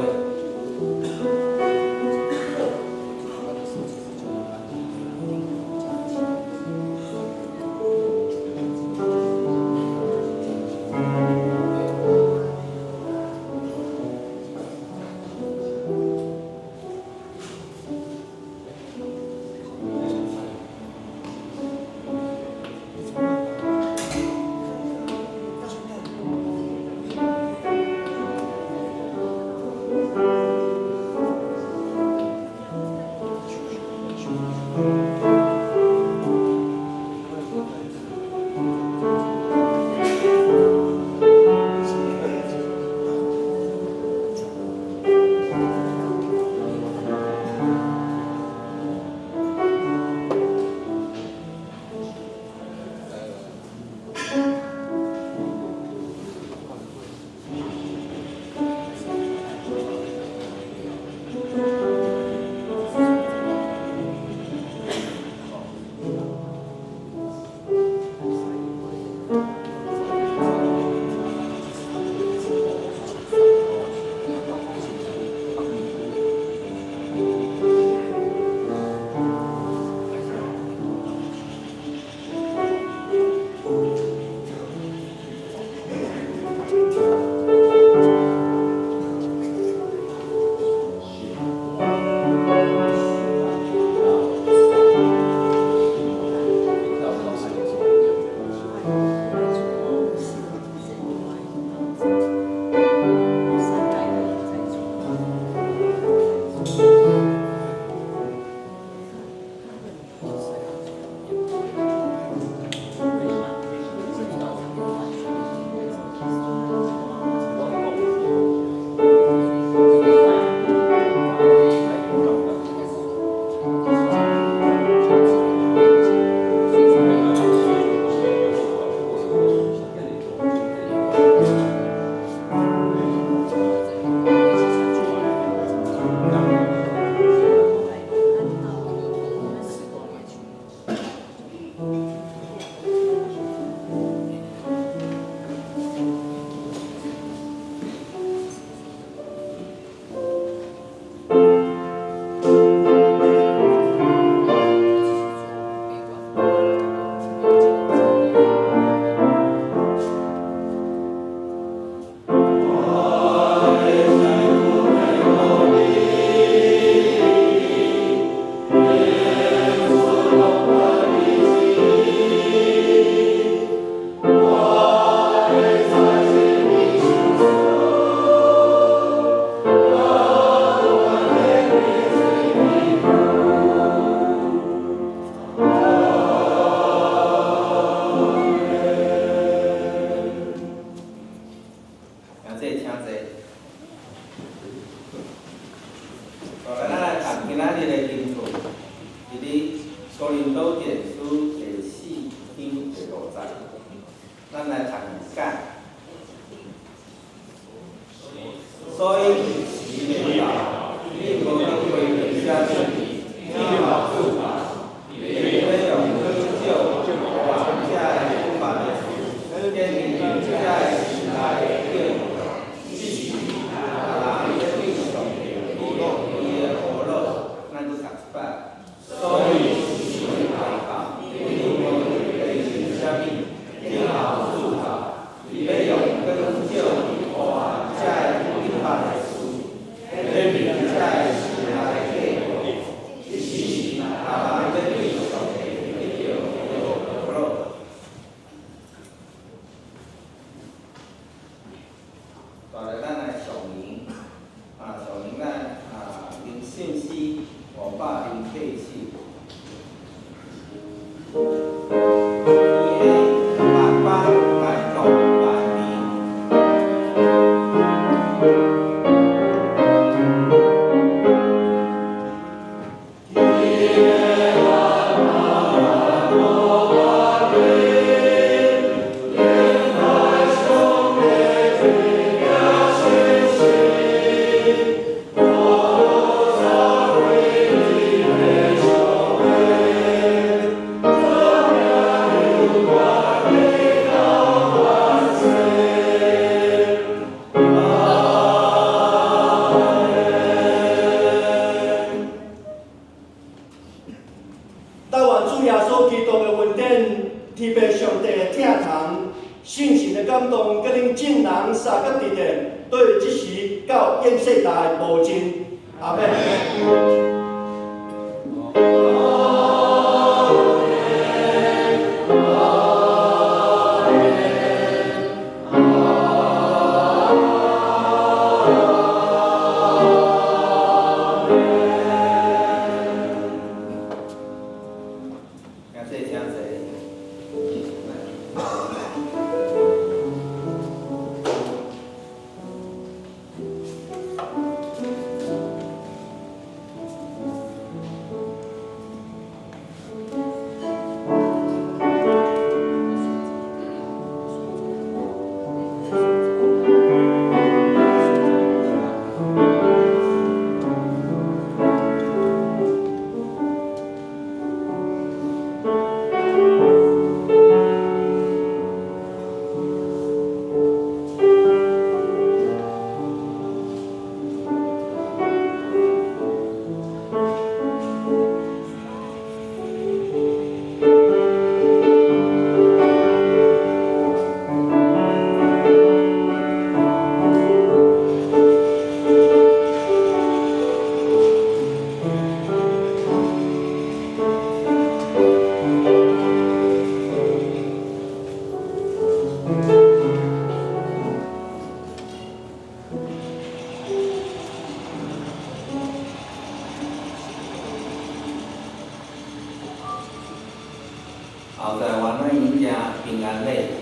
Speaker 2: 后台原來已經平安禮。